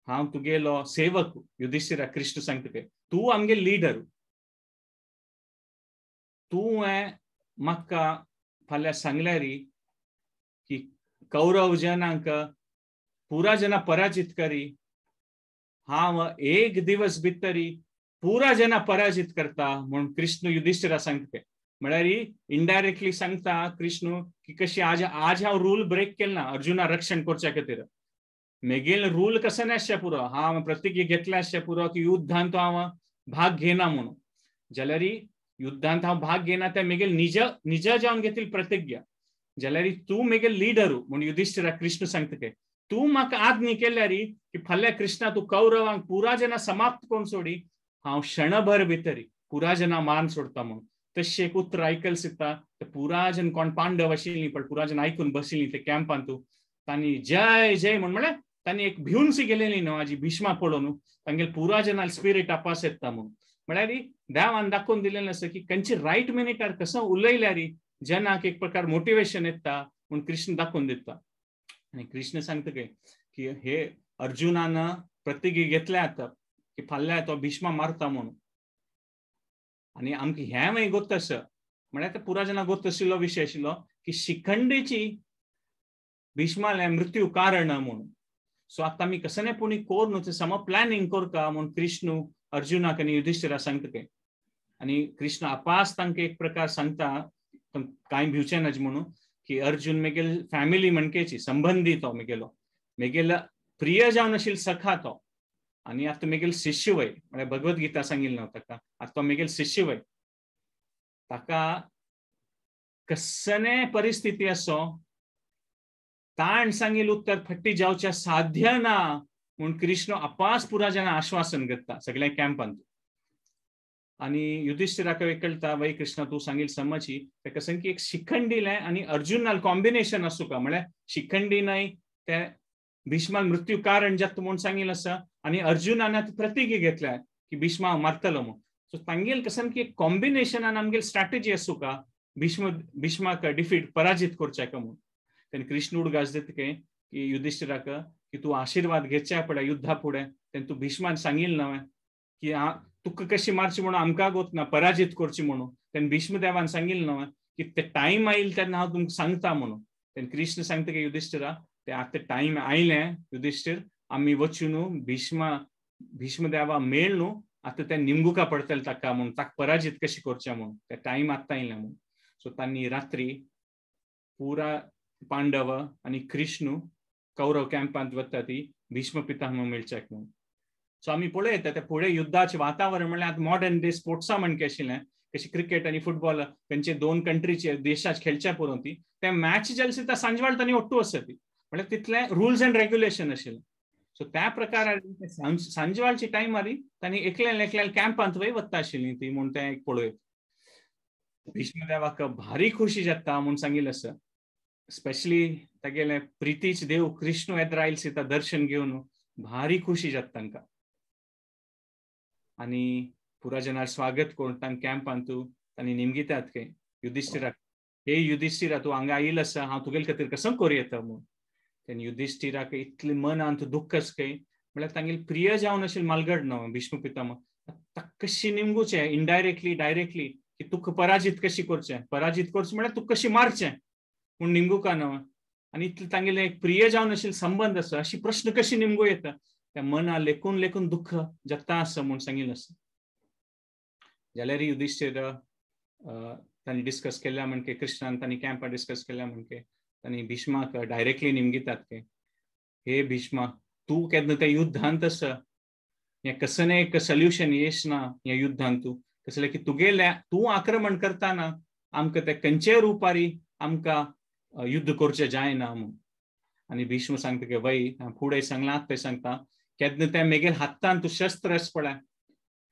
हांव तुगेलो सेवक. युधिश्ठिरा कृष्ण सांगता खंय, तूं आमगे लिडर, तूं म्हाका फाल्यां सांगल्यारी की कौरव जनांक पुरा जना पराजित करी, हांव एक दिवस भितरी पुरा जना पराजित करता म्हूण कृष्ण युधिश्ठिरा सांगता. म्हळ्यार इनडायरेक्टली सांगता कृष्ण की कशी आज आज हांव रूल ब्रेक केला ना अर्जुना रक्षण करच्या खातीर, मेगेल रूल कसं नासचें पुरो, हांव प्रतिज्ञा घेतल्या आसचें पुरो की युद्धांत हांव भाग घेना म्हणून, जाल्यार युद्धांत हांव भाग घेना ते मेगेल निज निज जावन घेतील प्रतिज्ञा, जाल्यार तूं मेगेल लिडर म्हूण युधिश्ठिरा कृष्ण सांगता काय, तूं म्हाका आज्ञा केल्यार की फाल्यां कृष्णा तूं कौरवांक पुरा जना समाप्त करून सोडी, हांव क्षणभर भितरी पुरा जना मान सोडता म्हणून. तशें एक उतर आयकल सिता ते पुरा जन कोण पांडव आशिल्लीं पण पुरा जन आयकून बशिल्लीं ते कॅम्पांत, तांणी जय जय म्हूण म्हळ्यार तांणी एक भिवनशी गेलेली न्हू आजी भीष्मा पळोवन तांगेले पुरा जनाल स्पिरीट आपास येता म्हणून. म्हळ्यार देवान दाखोवन दिलेलें आसा की खंयची रायट मिनिटार कसो उलयल्यार जनाक एक प्रकार मोटिवेशन येता म्हूण कृष्ण दाखोवन दिता. आनी कृष्ण सांगता काय की हे अर्जुनान प्रतिज्ञा घेतल्या आतां की फाल्यां तो भीष्मा मारता म्हणून, आनी आमकां हें मागीर गोत आसा म्हळ्यार ते पुरा जना गोत आशिल्लो विशय आशिल्लो की शिखंडीची भीष्मालें मृत्यू कारण म्हणून. सो आतां आमी कसं पुणी कोर न्हू सम प्लॅनिंग करता म्हूण कृष्ण अर्जुनाक आनी युधिश्ठिरा सांगता काय. आनी कृष्ण आपास तांकां एक प्रकार सांगता कांय भिवचें नाच म्हणून की अर्जुन मेगेल फॅमिली म्हणकेची संबंधी तो मेगेलो, मेगेल प्रिय जावन आशिल्लो सखा तो, आनी आतां मेगेल शिष्य वय, म्हळ्यार भगवद गीता सांगिल्लें न्हू ताका, आतां तो मेगेल शिष्य वय, ताका कसने परिस्थिती असो ताण सांगील उत्तर फट्टी जावच्या साध्य ना म्हूण कृष्ण आपास पुरा जना आश्वासन करता सगळ्या कॅम्पांत. आनी युधिश्ठिराक कळटा वय कृष्णा तूं सांगील समजी, ताका सांग की एक शिखंडीलें आनी अर्जुनाल कॉम्बिनेशन आसूं का, म्हळ्यार शिखंडी न्हय ते भीष्मान मृत्यू कारण जाता म्हूण सांगिल्लें आसा आनी अर्जुनान आतां प्रतिज्ञा घेतल्या की भीष्मा हांव मारतलो म्हूण. सो तांगेल कसं की एक कॉम्बिनेशनान आमगेल स्ट्रॅटेजी आसूं का भीष्म भीष्माक डिफीट पराजित करच्या का म्हूण. तेन्ना कृष्ण उडगास दिता काय की युधिश्ठिराक की तूं आशिर्वाद घेवच्या पळय युद्धा फुडें, तेन्ना तूं भीष्मान सांगिल्लें न्हय की तुका कशी मारची म्हणून आमकां गोत ना पराजित करची म्हणून, तेन्ना भीष्मदेवान सांगिल्लें न्हय की ते टायम आयल तेन्ना हांव तुमकां सांगता म्हणून. तेन्ना कृष्ण सांगता की युधिश्ठिरा ते आतां टायम आयलें युधिश्ठिर, आमी वचून न्हू भीष्मा भीष्मदेवा मेळ न्हू, आतां ते निमगुका पडटले ताका म्हणून, ताका पराजित कशी करचें म्हणून, ते टायम आतां आयलें म्हणून. सो तांणी रात्री पुरा पांडव आनी कृष्ण कौरव कॅम्पांत वता ती भीष्म पितामह मेळच्याक म्हणून. सो आमी पळयता ते फुडें युद्धाचें वातावरण म्हणल्यार आतां मॉडर्न डे स्पोर्ट्सा म्हणके आशिल्लें कशी क्रिकेट आनी फुटबॉल खंयचे दोन कंट्रीचे देशाक खेळच्या पुरो ती ते मॅच जाले सुद्दां सांजवाळ तांणी ओट्टू आसा ती, म्हळ्यार तितलें रुल्स एंड रेग्युलेशन आशिल्लें. सो त्या प्रकारान सांजवाळची टायमार तांणी एकल्यान एकल्यान कॅम्पांत वय वता आशिल्ली ती म्हूण तें एक पळयत भीष्मदेवाक भारी खुशी जाता म्हूण सांगिल्लें आसा. स्पेशली तागेले प्रितीच देव कृष्ण येद्रा आयल सीता दर्शन घेवन भारी खुशी जाता तांकां. आनी पुरा जनार स्वागत करून तांकां कॅम्पांत तांणी निमगितात काय युधिश्ठिराक, हे युधिश्ठिरा तूं हांगा आयिल्लो आसा, हांव तुगेले खातीर कसो करूं येता म्हूण. तेन्ना युधिश्ठिराक इतलें मनांत दुख्ख आसा काय म्हळ्यार तांगेले प्रिय जावन आशिल्लें मालगड न्हू भीष्म पितामह, ताका कशी निमगुचें इनडायरेक्टली डायरेक्टली की तुका पराजित कशी करचें, पराजित करचें म्हळ्यार तुका कशी मारचें म्हूण निमगुका न्हू, आनी इतलें तांगेलें एक प्रिय जावन आशिल्लो संबंद आसा अशी प्रश्न कशी निमगू येता, त्या मना लेखून लेखून दुख्ख जाता आसा म्हूण सांगिल्लें आसा. जाल्यार युधिश्ठिर तांणी डिस्कस केल्या म्हणके कृष्णान तांणी कॅम्पार डिस्कस केल्या म्हणके तांणी भीष्माक डायरेक्टली निमगितात की हे भीष्मा तूं केन्ना त्या युद्धांत आसा, हें कसलें एक सोल्युशन येश ना ह्या युद्धांत, तूं कसलें की तुगेल्या तूं आक्रमण करतना आमकां ते खंयच्याय रुपारी आमकां युद्ध करचें जायना म्हूण. आनी भीष्म सांगता की वय फुडें सांगलां आतां सांगता केन्ना त्या मेगेल हातान तूं शस्त्र आसा पळय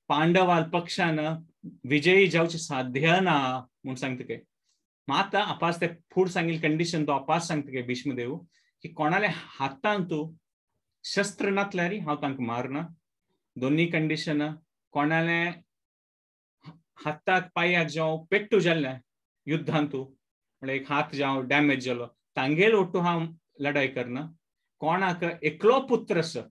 पांडवाल पक्षान विजयी जावचें साध्य ना म्हूण सांगता काय. आतां आपास ते फूड सांगिल्लें कंडिशन तो आपास सांगता काय भीष्मदेव की कोणाल्या हातान तूं शस्त्र नातल्यार हांव तांकां मारना. दोन्ही कंडिशन कोणाले हाताक पांयाक जावं पेट्टू जाल्लें युद्धांतू म्हळ्यार एक हात जावं डॅमेज जालो तांगेल ओट्टू हांव लढाई करना. कोणाक एकलो पुत्र आसा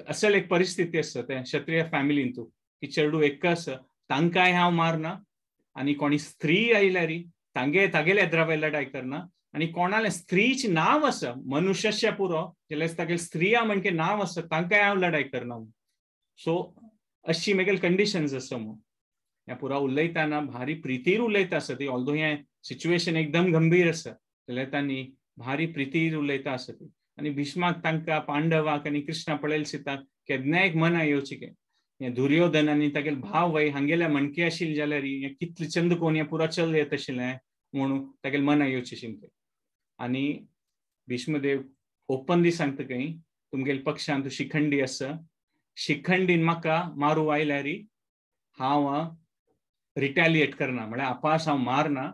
असल एक परिस्थिती आसा ते क्षत्रिय फॅमिलींतू की चेडू एक आसा तांकांय हांव मारना. आनी कोणी स्त्री आयल्यार तांगे तागेले एद्रावे लढाई करना. आनी कोणाले स्त्रीचे नांव आसा मनुष्यस्य पुरो जाल्यार तागेले स्त्रिया म्हणके नांव आसा तांकांय हांव लढाई करना. सो अशी मेगेल कंडिशन्स आसा म्हूण ह्या पुरा उलयतना भारी प्रितीर उलयता आसा ती. ऑल्दो हें सिच्युएशन एकदम गंभीर आसा जाल्यार तांणी भारी प्रितीर उलयता आसा ती. आनी भीष्माक तांकां पांडवाक आनी कृष्णा पळयल सीताक केन्ना एक मना येवची के हें दुर्योधन आनी तागेले भाव वय हांगेल्या म्हणके आशिल्लें जाल्यार हें कितले चंद कोण हें पुरा चल येत आशिल्लें म्हणून तागेले मना येवची शिमके. आनी भीष्मदेव ओपनली सांगता खंय तुमगेले पक्षांत शिखंडी आसा, शिखंडीन म्हाका मारू आयल्यार हांव रिटेलिएट करना म्हळ्यार आपास हांव मारना.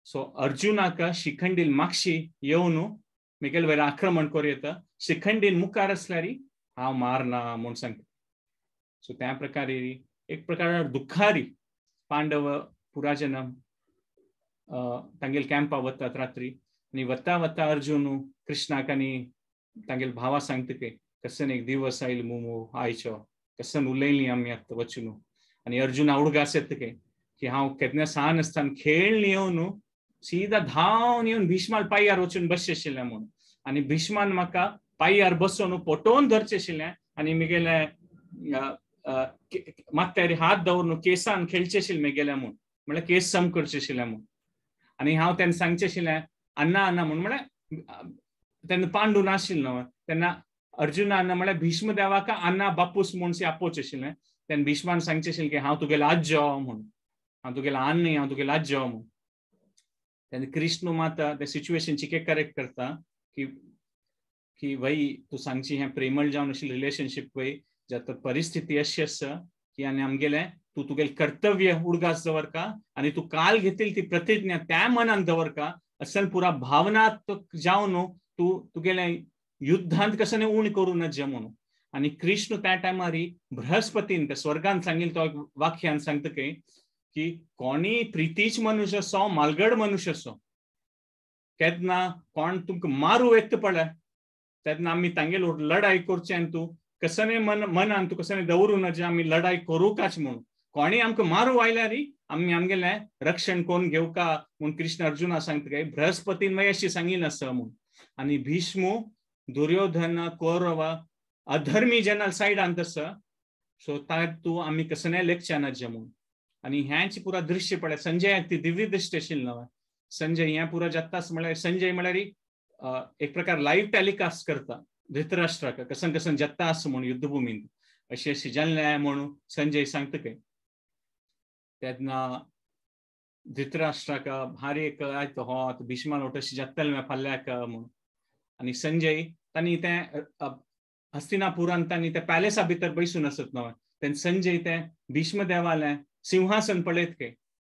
सो अर्जुनाक शिखंडीन मागशी येवन मेगेले वयर आक्रमण करूं येता, शिखंडीन मुखार आसल्यार हांव मारना म्हूण सांगता. सो त्या प्रकारे एक प्रकार दुखारी पांडव पुराजन तांगेले कॅम्पा वतात रात्री. आनी वता वता अर्जुन कृष्णाक आनी तांगेले भावा सांगता की कसन एक दिवस आयल मुमू आयचो कसन उलयली आमी आतां वचून. आनी अर्जुना उडगास येता की हांव केन्ना सान आसतना खेळणी येवन सीधा धांवन येवन भीष्माल पांयार वचून बसचें आशिल्लें म्हूण. आनी भीष्मान म्हाका पांयार बसोवन पोटोवन धरचें आशिल्लें आनी म्हगेले माथ्यार हात दवरून केसान खेळचें आशिल्लें म्हगेल्या म्हूण, म्हळ्यार केस सम करचें आशिल्लें म्हूण. आनी हांव तेन्ना सांगचें आशिल्लें अण्णा अण्णा म्हूण, म्हळ्यार तेन्ना पांडू नाशिल्लो न्हू तेन्ना अर्जुनान म्हळ्यार भीष्मदेवाक अण्णा बापूस म्हूण आपोवचें आशिल्लें. तेन्ना भीष्मान सांगचें आशिल्लें की हांव तुगेलो आज्जो म्हूण, हांव तुगेलो आन न्ही, हांव तुगेलो आज्जो म्हूण. तेन्ना कृष्ण मात ते सिच्युएशन चिके करेक्ट करता की की वय तूं सांगची हें प्रेमळ जावन अशी रिलेशनशीप वय जाता परिस्थिती अशी आसा की आनी आमगेलें तूं तुगेलें कर्तव्य उडगास दवरका आनी तूं काल घेतली ती प्रतिज्ञा त्या मनान दवरका असल पुरा भावनात्मक जावन तूं तुगेलें युद्धांत कशें उण करूं नज म्हणून. आनी कृष्ण त्या टायमार बृहस्पतीन त्या स्वर्गान सांगिल्लें तो एक वाक्यान सांगता की की कोणी प्रितीच मनुष्य असो मालगड मनुष्य असो केन्ना कोण तुमकां मारू येता पळय तेन्ना आमी तांगेल लढाई करची आनी तूं कसने मन मनान तूं कसने दवरूं नज आमी लढाई करूंकाच म्हणून. कोणी आमकां मारू आयल्यार आमी आमगेलें रक्षण कोण घेवका म्हूण कृष्ण अर्जुना सांगता काय बृहस्पतीन मागीर अशी सांगिल्लें आसा म्हूण. आनी भीष्म दुर्योधन कौरव अधर्मी जेन्ना सायडान आसा सो तूं आमी कसने लेखचे नज म्हूण. आनी ह्याच पुरा दृश्य पळय संजयाक ती दिव्य दृश्य आशिल्ली न्हय. संजय हें पुरा जाताच म्हळ्यार संजय म्हळ्यार एक प्रकार लायव्ह टेलिकास्ट करता धृतराष्ट्राक कसन कसन जाता आसा म्हूण युद्धभुमींत अशें अशें जाल्लें म्हणून संजय सांगता खंय. तेन्ना धृतराष्ट्राक भारी एक आयत हो आतां भीष्मान वट अशें जातलें फाल्याक म्हूण. आनी संजय तांणी तें हस्तिनापुरान तांणी त्या पॅलेसा भितर बसून आसत न्हय तेन्ना संजय तें भीष्मदेवालें सिंहासन पळयत काय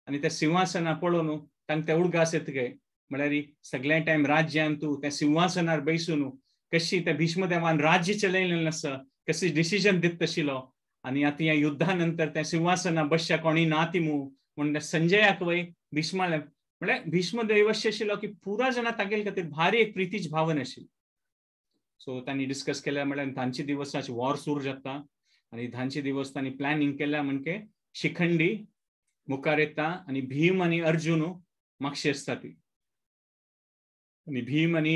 आनी त्या सिंहासना पळोवन तांकां ते उडगास येता काय म्हळ्यार सगळ्या टायम राज्यान तूं त्या सिंहासनार बसून कशी त्या भीष्मदेवान राज्य चलयलें आसा कशी डिसिजन दित आशिल्लो. आनी आतां ह्या युद्धा नंतर त्या सिंहासना बसच्या कोणी ना ती म्हूण संजयाक वय भीष्माले म्हळ्यार भीष्मदेव अशें आशिल्लो की पुरा जाणां तागेले खातीर भारी एक प्रितीच भावन आशिल्ली. सो तांणी डिस्कस केल्या म्हळ्यार धांचे दिवसाचे वॉर सुरू जाता आनी धांचे दिवस तांणी प्लॅनिंग केल्या म्हणजे शिखंडी मुखार येता आनी भीम आनी अर्जुन मागशे आसता ती आनी भीम आनी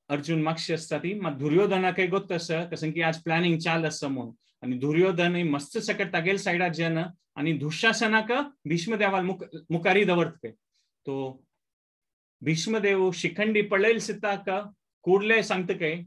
अर्जुन मागशे आसता ती मात दुर्योधनाकय गोत्त आसा कसं की आज प्लॅनिंग चाल आसा म्हूण. आनी दुर्योधन मस्त सकट तागेले सायडाक जेना आनी दुशासनाक भीष्मदेवाल मुखारी दवरता. तो भीष्मदेव शिखंडी पळयल सीताक कुडले सांगता काय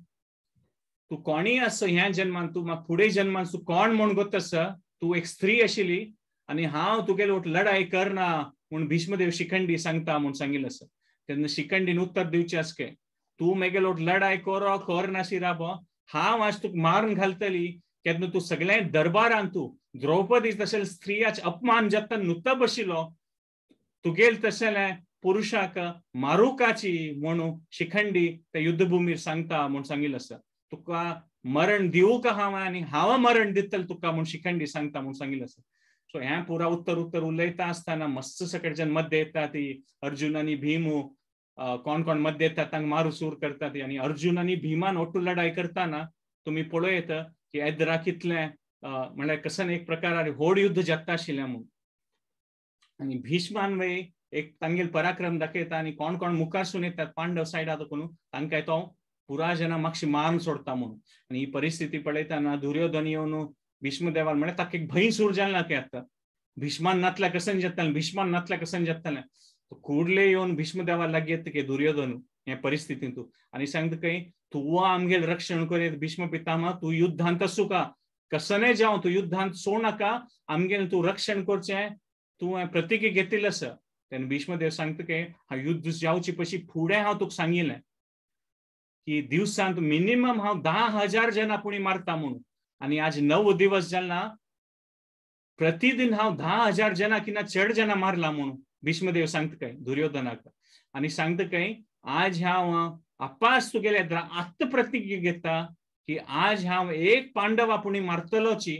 तूं कोणीय आसा ह्या जन्मान तूं म्हाका फुडें जन्मान तूं कोण म्हूण गोत्त आसा तूं एक स्त्री आशिल्ली आनी हांव तुगेले वट लढाई करना म्हूण भीष्मदेव शिखंडी सांगता म्हूण सांगिल्लें आसा. तेन्ना शिखंडीन उत्तर दिवचें आसा काय तूं मेगेले वट लढाई करो कर नाशी राबो हांव आज तुका मारून घालतली केन्ना तूं सगळ्या दरबारान तूं द्रौपदी तशें स्त्रियाच अपमान जाता नुतो बशिल्लो तुगेल तशें पुरुषाक मारुकाची म्हणून शिखंडी त्या युद्धभूमीर सांगता म्हूण सांगिल्लें आसा. तुका मरण दिवूक हांव आनी हांव मरण दितलें तुका म्हूण शिखंडी सांगता म्हूण सांगिल्लें आसा. सो हें पुरा उत्तर उत्तर उलयता आसतना मस्त सकडच्यान मध्य येता ती अर्जुन आनी भीमू कोण कोण मध्य येतात तांकां मारू सूर करता ती. आनी अर्जुन आनी भीमान ओट्टू लढाई करतना तुमी पळयत की एदरा कितलें म्हणल्यार कसन एक प्रकार व्हड युद्ध जाता आशिल्लें म्हूण. आनी भीष्मान वय एक तांगेल पराक्रम दाखयता आनी कोण कोण मुखारसून येतात पांडव सायडा कोण तांकां तो पुरा जना मातशी मारून सोडता म्हणून. आनी ही परिस्थिती पळयतना दुर्योधन येवन भीष्मदेवान म्हळ्यार ताका एक भंय सूर जालें ना की आतां भीष्मान नातल्या कसन जातलें, भीष्मान नातल्या कसन जातलें. तो कुडले येवन भीष्मदेवा लागीं येता की दुर्योधन हे परिस्थितींत आनी सांगता खंय तूं आमगेल रक्षण करीत भीष्म पितामह, तूं युद्धांत आसूका कसने जावं तूं युद्धांत सोड नाका, आमगेल तूं रक्षण करचें तूं प्रतिज्ञा घेतिल्लें आसा. तेन्ना भीष्मदेव सांगता की हांव युद्ध जावचे पशी फुडें हांव तुका सांगिल्लें की दिवसांत मिनिमम हांव 10,000 जनां पुणी मारता म्हणून, आनी आज 9 दिवस जाले प्रतिदिन हांव 10,000 जनां किना चड जनां मारला म्हणून भीष्मदेव सांगता काय दुर्योधनाक. आनी सांगता काय आज हांव आपास तुगेले आत्मप्रतिज्ञा घेता की आज हांव एक पांडवा पुणी मारतलोची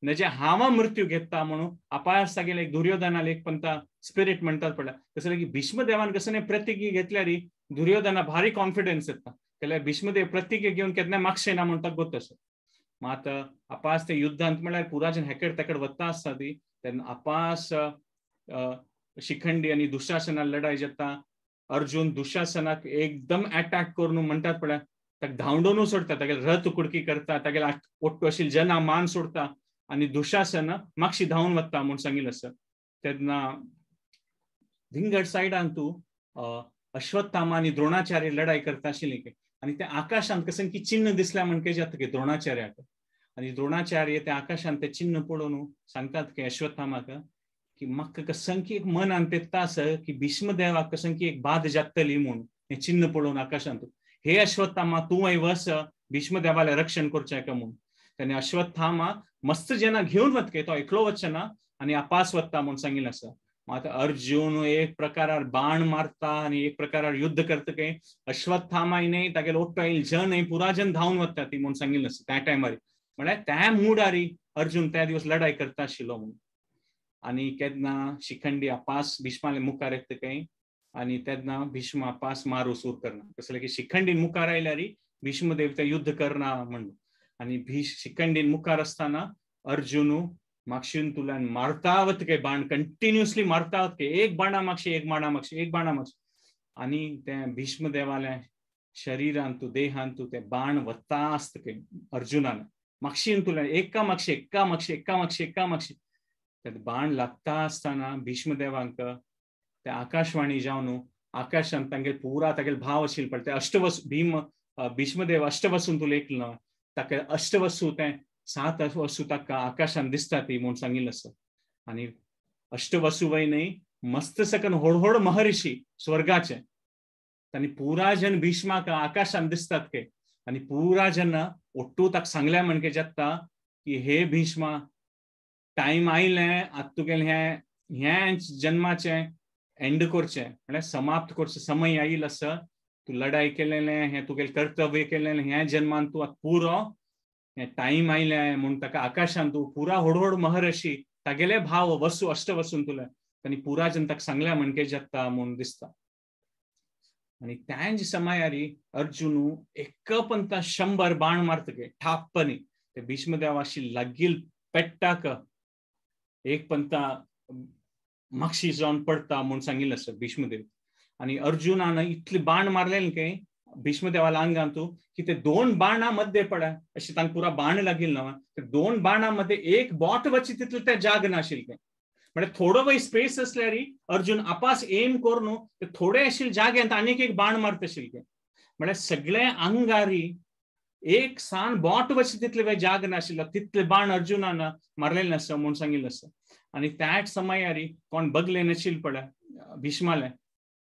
नजे हांव मृत्यू घेता म्हणून आपास तागेले एक दुर्योधनाले एक पंता स्पिरीट म्हणतात पडला. कसं की भीष्मदेवान कसं प्रतिज्ञा घेतल्यार दुर्योधना भारी कॉन्फिडन्स येता, जाल्यार भीष्मदेव प्रतिज्ञा घेवन केन्ना मागशे ना म्हणटा गोत आसा. मात आपास ते युद्धांत म्हळ्यार पुराजन हेकड तेकड वता आसता ती तेन्ना आपास शिखंडी आनी दुशासना लढाई जाता. अर्जुन दुशासनाक एकदम अटॅक करून म्हणटात पळय ताका धांवडोवन सोडटा, तागेले रथ कुडकी करता, तागेले ओट्टू अशी जना मान सोडटा आनी दुशासन मातशी धांवन वता म्हूण सांगिल्लें आसा. तेन्ना धिंगड सायडान तूं अश्वत्थामा आनी द्रोणाचार्य लढाई करता आशिल्ली आनी त्या आकाशांत कसं की चिन्ह दिसल्या म्हणके जाता की द्रोणाचार्याक. आनी द्रोणाचार्य त्या आकाशांत ते चिन्ह पळोवन सांगतात की अश्वत्थामाक की म्हाका कसं की एक मनान तेत्ता आसा की भीष्मदेवाक कसं की एक बाद जातली म्हूण हें चिन्ह पळोवन आकाशांत, हे अश्वत्थामा तूं वस भीष्मदेवाले रक्षण करचें का म्हूण. तेन्ना अश्वत्थामा मस्त जना घेवन वतके तो एकलो वचना ना आनी आपास वता म्हूण सांगिल्लें आसा. मात अर्जुन एक प्रकारार बाण मारता आनी एक प्रकारार युद्ध करता काय अश्वत्थामाय न्हय तागेले ओट्टो आयल जन न्हय पुरा जन धांवन वता ती म्हूण सांगिल्लें आसा त्या टायमार. म्हळ्यार त्या मुडारी अर्जुन त्या दिवस लढाई करता आशिल्लो म्हूण. आनी केन्ना शिखंडी आपास भीष्माले मुखार येता काय आनी तेन्ना भीष्म आपास मारू सूर करना, कसलें की शिखंडीन मुखार आयल्यार भीष्मदेव ते युद्ध करना म्हणून. आनी शिखंडीन मुखार आसतना अर्जुन मागशीन तुल्यान मारतावत काय बाण कंटिन्युअसली मारतावत काय एक बाणा मागशी एक बाणा मागशी एक बाणा मागशी आनी ते भीष्मदेवाल्या शरीरांतू देहांतू ते बाण वता आसता काय अर्जुनान मागशीन तुल्यान एका मागशी एका मागशी एका मागशी एका मागशी ते बाण लागता आसतना भीष्मदेवांक ते आकाशवाणी जावन आकाशांत तांगेल पुरा तागेल भाव आशिल्ले पळय ते अष्टवसू भीम भीष्मदेव अष्टवसून तूं लेखलं ताका अष्टवसू ते 7 वसू ताका आकाशांत दिसता ती म्हूण सांगिल्लें आसा. आनी अष्टवसू वय न्हय मस्त सकन होड होड महर्षी स्वर्गाचे तांणी पुरा जन भीष्माक आकाशांत दिसतात के आनी पुरा जन ओट्टू ताका सांगल्या म्हणके जाता की हे भीष्मा टायम आयलें आतां तुगेलें हें हें जन्माचें एंड करचें म्हळ्यार समाप्त करचें समय आयिल्लो आसा, तूं लढाई केलेलें हें तुगेलें कर्तव्य केलेलें हें जन्मान तूं आतां पुरो हें टायम आयलें म्हूण ताका आकाशांत तूं पुरा होड होड महर्षी तागेले भाव वसू अष्टवसून तुले तांणी पुरा जन ताका सांगल्या म्हणके जाता म्हूण दिसता. आनी त्याच समयारी अर्जुन एक पंता 100 बाण मारता गे ठापनी ते भीष्मदेवाशी लागील पेट्टाक एक पंता मागशी जावन पडटा म्हूण सांगिल्लें आसा भीष्मदेव. आनी अर्जुनान इतले बाण मारलेले काय भीष्मदेवाला आंगांतू की ते 2 बाणा मध्ये पडा अशें तांकां पुरा बाण लागिल्लो ना ते 2 बाणा मध्ये एक बोट वची तितले ते जाग नाशिल्ले म्हळ्यार थोडो वय स्पेस आसल्यार अर्जुन आपास एम करून ते थोडे आशिल्ले जाग्यांत आनीक एक बाण मारता आशिल्ले म्हळ्यार सगळे आंगारी एक सान बोट वची तितले वय जाग नाशिल्लो तितले बाण अर्जुनान मारलेले आसा म्हूण सांगिल्लें आसा. आनी त्याच समयारी कोण बगले नाशिल्ले पळय भीष्माले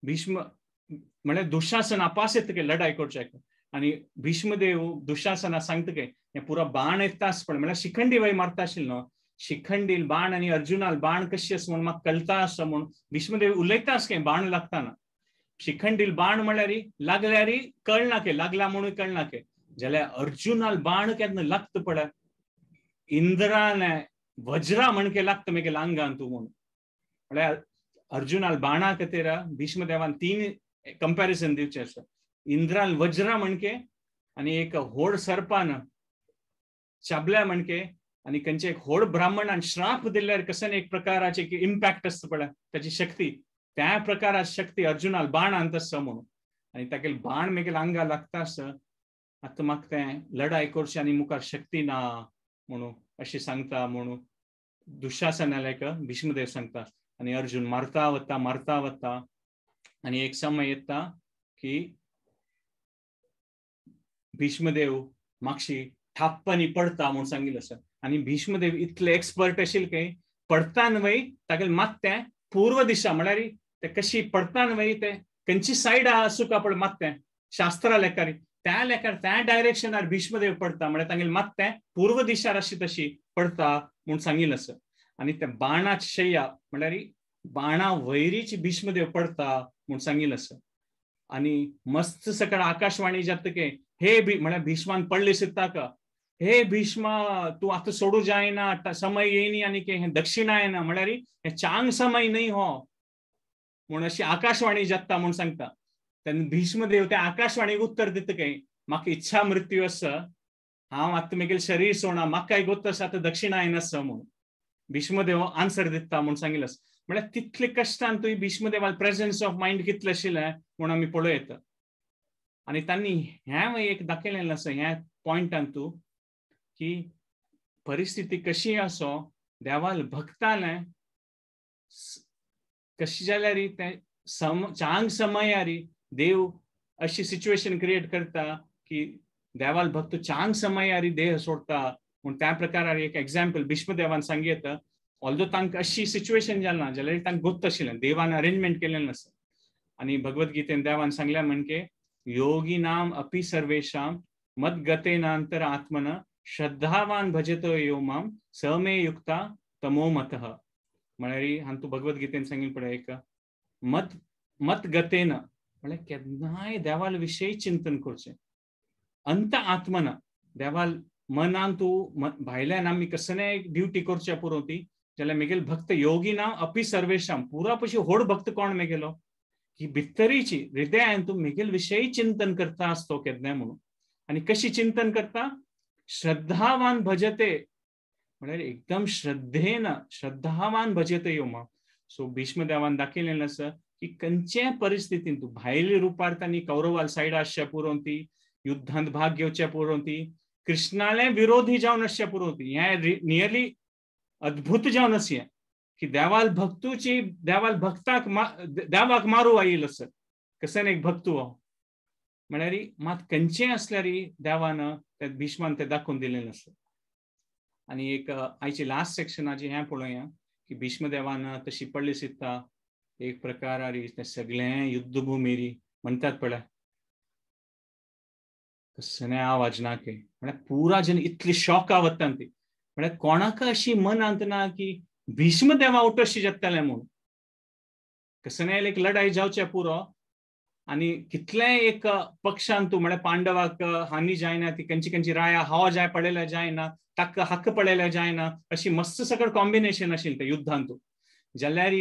भीष्म म्हळ्यार दुशासन आपास येता काय लढाई करचे आनी भीष्मदेव दुशासना सांगता काय हें पुरा बाण येता आस पळय म्हळ्यार शिखंडी वय मारता आशिल्लो न्हू शिखंडील बाण आनी अर्जुनाल बाण कशी आसा म्हूण म्हाका कळटा आसा म्हूण भीष्मदेव उलयता आस काय बाण लागतना. शिखंडील बाण म्हळ्यार लागल्यार कळना के लागला म्हणून कळना के, जाल्यार अर्जुनाल बाण केन्ना लागता पळय इंद्रान वज्रा म्हणके लागता मेगेल्या आंगान तूं म्हणून. म्हळ्यार अर्जुनाल बाणा खातीर भीष्मदेवान 3 कंपॅरिजन दिवचें आसा, इंद्रान वज्रा म्हणके आनी एक होड सर्पान चाबल्या म्हणके आनी खंयचे एक होड ब्राह्मणान श्राप दिल्यार कसं एक प्रकाराचे इम्पॅक्ट आसता पळय ताची शक्ती, त्या प्रकाराची शक्ती अर्जुनाल बाणान तसो म्हणून. आनी तागेले बाण मेगेल्या आंगा लागता आसा आतां म्हाका तें लढाई करची आनी मुखार शक्ती ना म्हणून अशें सांगता म्हणून दुशासनाक भीष्मदेव सांगता. आनी अर्जुन मारता वता मारता वता आनी एक समय येता की भीष्मदेव मागशी थाप्पांनी पडता म्हणून सांगिल्लें आसा. आनी भीष्मदेव इतले एक्सपर्ट आशिल्ले की पडता न्हय तागेले मात्तें पूर्व दिशा म्हळ्यार ते कशी पडता न्हय ते खंयची सायड आसूं का पळय मात्तें शास्त्रा लेखारी त्या लेखार त्या डायरेक्शनार भीष्मदेव पडता म्हळ्यार तागेले मात्तें पूर्व दिशार अशी तशी पडता म्हूण सांगिल्लें आसा. आनी त्या बाणाची शय्या म्हळ्यार बाणा वैरीची भीष्मदेव पडता म्हूण सांगिल्लें आसा. आनी मस्त सकाळ आकाशवाणी जाता की हे म्हळ्यार भीष्मान पडले सिद्धाक, हे भीष्मा तूं आतां सोडू जायना, समय येयनी आनी हें दक्षिणायना म्हळ्यार हें चांग समय न्हय हो म्हूण अशी आकाशवाणी जाता म्हूण सांगता. तेन्ना भीष्मदेव त्या आकाशवाणीक उत्तर दिता काय म्हाका इच्छा मृत्यू आसा, हांव आतां म्हगेलें शरीर सोडना, म्हाका गोत आसा आतां दक्षिणायन आसा म्हणून भीष्मदेव आन्सर दिता म्हूण सांगिल्लें आसा. म्हळ्यार तितले कश्टान तुवें भीष्मदेवाल प्रेजन्स ऑफ मायंड कितलें आशिल्लें म्हूण आमी पळोवं येता. आनी तांणी हें एक दाखयलें आसा ह्या पॉयंटान तूं की परिस्थिती कशी आसो देवाल भक्तालें कशी जाल्यार तें चांग समयार देव अशी सिच्युएशन क्रिएट करता की देवाल भक्त चांग समयार देह सोडता म्हूण त्या प्रकारार एक एग्जाम्पल भीष्मदेवान सांगयता. ऑल्दो तांकां अशी सिच्युएशन जालें ना जाल्यार तांकां गोत्त आशिल्लें, देवान अरेंजमेंट केलें आसा. आनी भगवद्गीतेन देवान सांगलें म्हणके योगी नाम अपि सर्वेशाम मद्गतेनांतर आत्मन श्रद्धावान भजतो यो माम स मे युक्ता तमो मतः. म्हळ्यार हांतू भगवद्गीतेन सांगिल्लें पळय एक मत मतगतेन म्हळ्यार केन्नाय देवाल विशयी चिंतन करचें, अंत आत्मन देवाल मनान तूं भायल्यान आमी कसलेय ड्युटी करच्या पुरो ती जाल्यार मेगेल भक्त योगी ना अपि सर्वेशाम पुरा पशी होड भक्त कोण मेगेलो की भितरीची हृदयान तूं मेगेल विशयी चिंतन करता आसतो केन्नाय म्हणून. आनी कशी चिंतन करता श्रद्धावान भजते म्हळ्यार एकदम श्रद्धेन श्रद्धावान भजते यो मा. सो भीष्मदेवान दाखयलें आसा की खंयच्याय परिस्थितीन तूं भायले रुपार तांणी कौरवाल सायड आसच्या पुरो ती युद्धांत भाग घेवच्या पुरो ती कृष्णाले विरोधी जावन आसच्या पुरो ती हें नियरली अद्भुत जावन आसा हें की देवाल भक्तूची देवाल भक्ताक देवाक मारू आयिल्लो आसा कसन एक भक्तू हो म्हळ्यार मात खंयचें आसल्यार देवान ते भीष्मान ते दाखोवन दिलें आसा. आनी एक आयची लास्ट सेक्शनाची हें पळोवया की भीष्मदेवान तशी पडली सित्ता एक प्रकारारी तें सगळें युद्धभुमीरी म्हणटात पळय कसलें आवाज ना की म्हळ्यार पुरा जन इतली शॉक वता ती म्हळ्यार कोणाक अशी मनांत ना की भीष्मदेवा उठशी जातलें म्हूण कसलें एक लढाई जावचें पुरो आनी कितलेंय एक पक्षान तूं म्हळ्यार पांडवाक हानी जायना ती खंयची खंयची राया हाव जाय पडलेल्या जायना ताका हक्क पडलेल्या जायना अशी मस्त सगळं कॉम्बिनेशन आशिल्लें तें युद्धांत. जाल्यार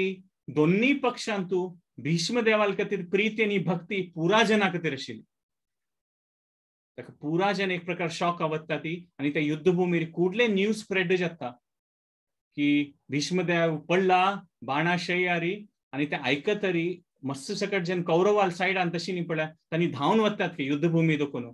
दोन्ही पक्षांत भीष्मदेवाल खातीर प्रीती आनी भक्ती पुरा जना खातीर आशिल्ली. ताका पुरा जन एक प्रकार शॉक वता ती आनी त्या युद्धभुमीर कुडले न्यूज स्प्रेड जाता की भीष्मदेव पडला बाणाशयारी आनी ते आयकतरी मस्त सकट जन कौरवाल सायडान तशी न्ही पळय तांणी धांवन वतात की युद्धभूमी दोखून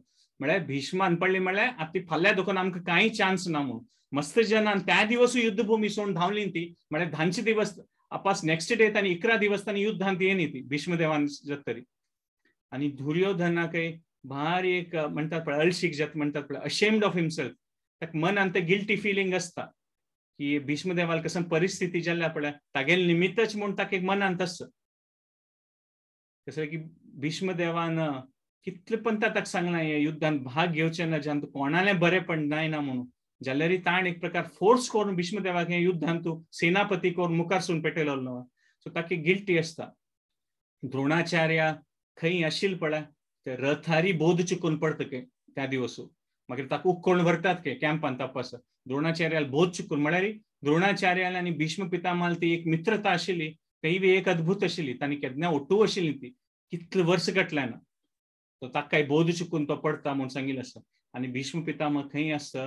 म्हळ्यार भीष्मान पडली म्हळ्यार आतां फाल्यां दोखून आमकां कांय चान्स ना म्हणून मस्त जनान त्या दिवसूय युद्धभूमी सोडून धांवली ती म्हळ्यार धांचे दिवस आपास नेक्स्ट डे तांणी 11 दिवस तांणी युद्धांत येनी ती भीष्मदेवान जातरी. आनी दुर्योधनाकय भारी एक म्हणटात पळय अळशीक जात म्हणटात पळय अशेम्ड ऑफ हिमसेल्फ ताका मनान ते गिल्टी फिलींग आसता की भीष्मदेवाल कसं परिस्थिती जाल्या पळय तागेले निमित्तच म्हूण ताका एक मनांत आसता. कसं की भीष्मदेवान कितले पण ताका सांगलां हे युद्धांत भाग घेवचें ना ज्यान कोणालें बरेंपण जायना म्हणून जाल्यार ताण एक प्रकार फोर्स करून भीष्मदेवाक हे युद्धांत सेनापती करून मुखार सून पेटयलो. सो ताका गिल्टी आसता. द्रोणाचार्य खंय आशिल्ले पळय ते रथारी बोध चुकून पडटा के त्या दिवस. मागीर ताका उक्कोण व्हरतात के कॅम्पान तपास. द्रोणाचार्याला बोध चुकून म्हळ्यार द्रोणाचार्याला आनी भीष्म पितामहाला ती एक मित्रता आशिल्ली, तेय बी एक अद्भुत आशिल्ली. तांणी केन्ना ओटू आशिल्ली ती, कितले वर्स घटले ना. तो ताकाय बोध चुकून तो पडटा म्हूण सांगिल्लें आसा. आनी भीष्म पितामह खंय आसता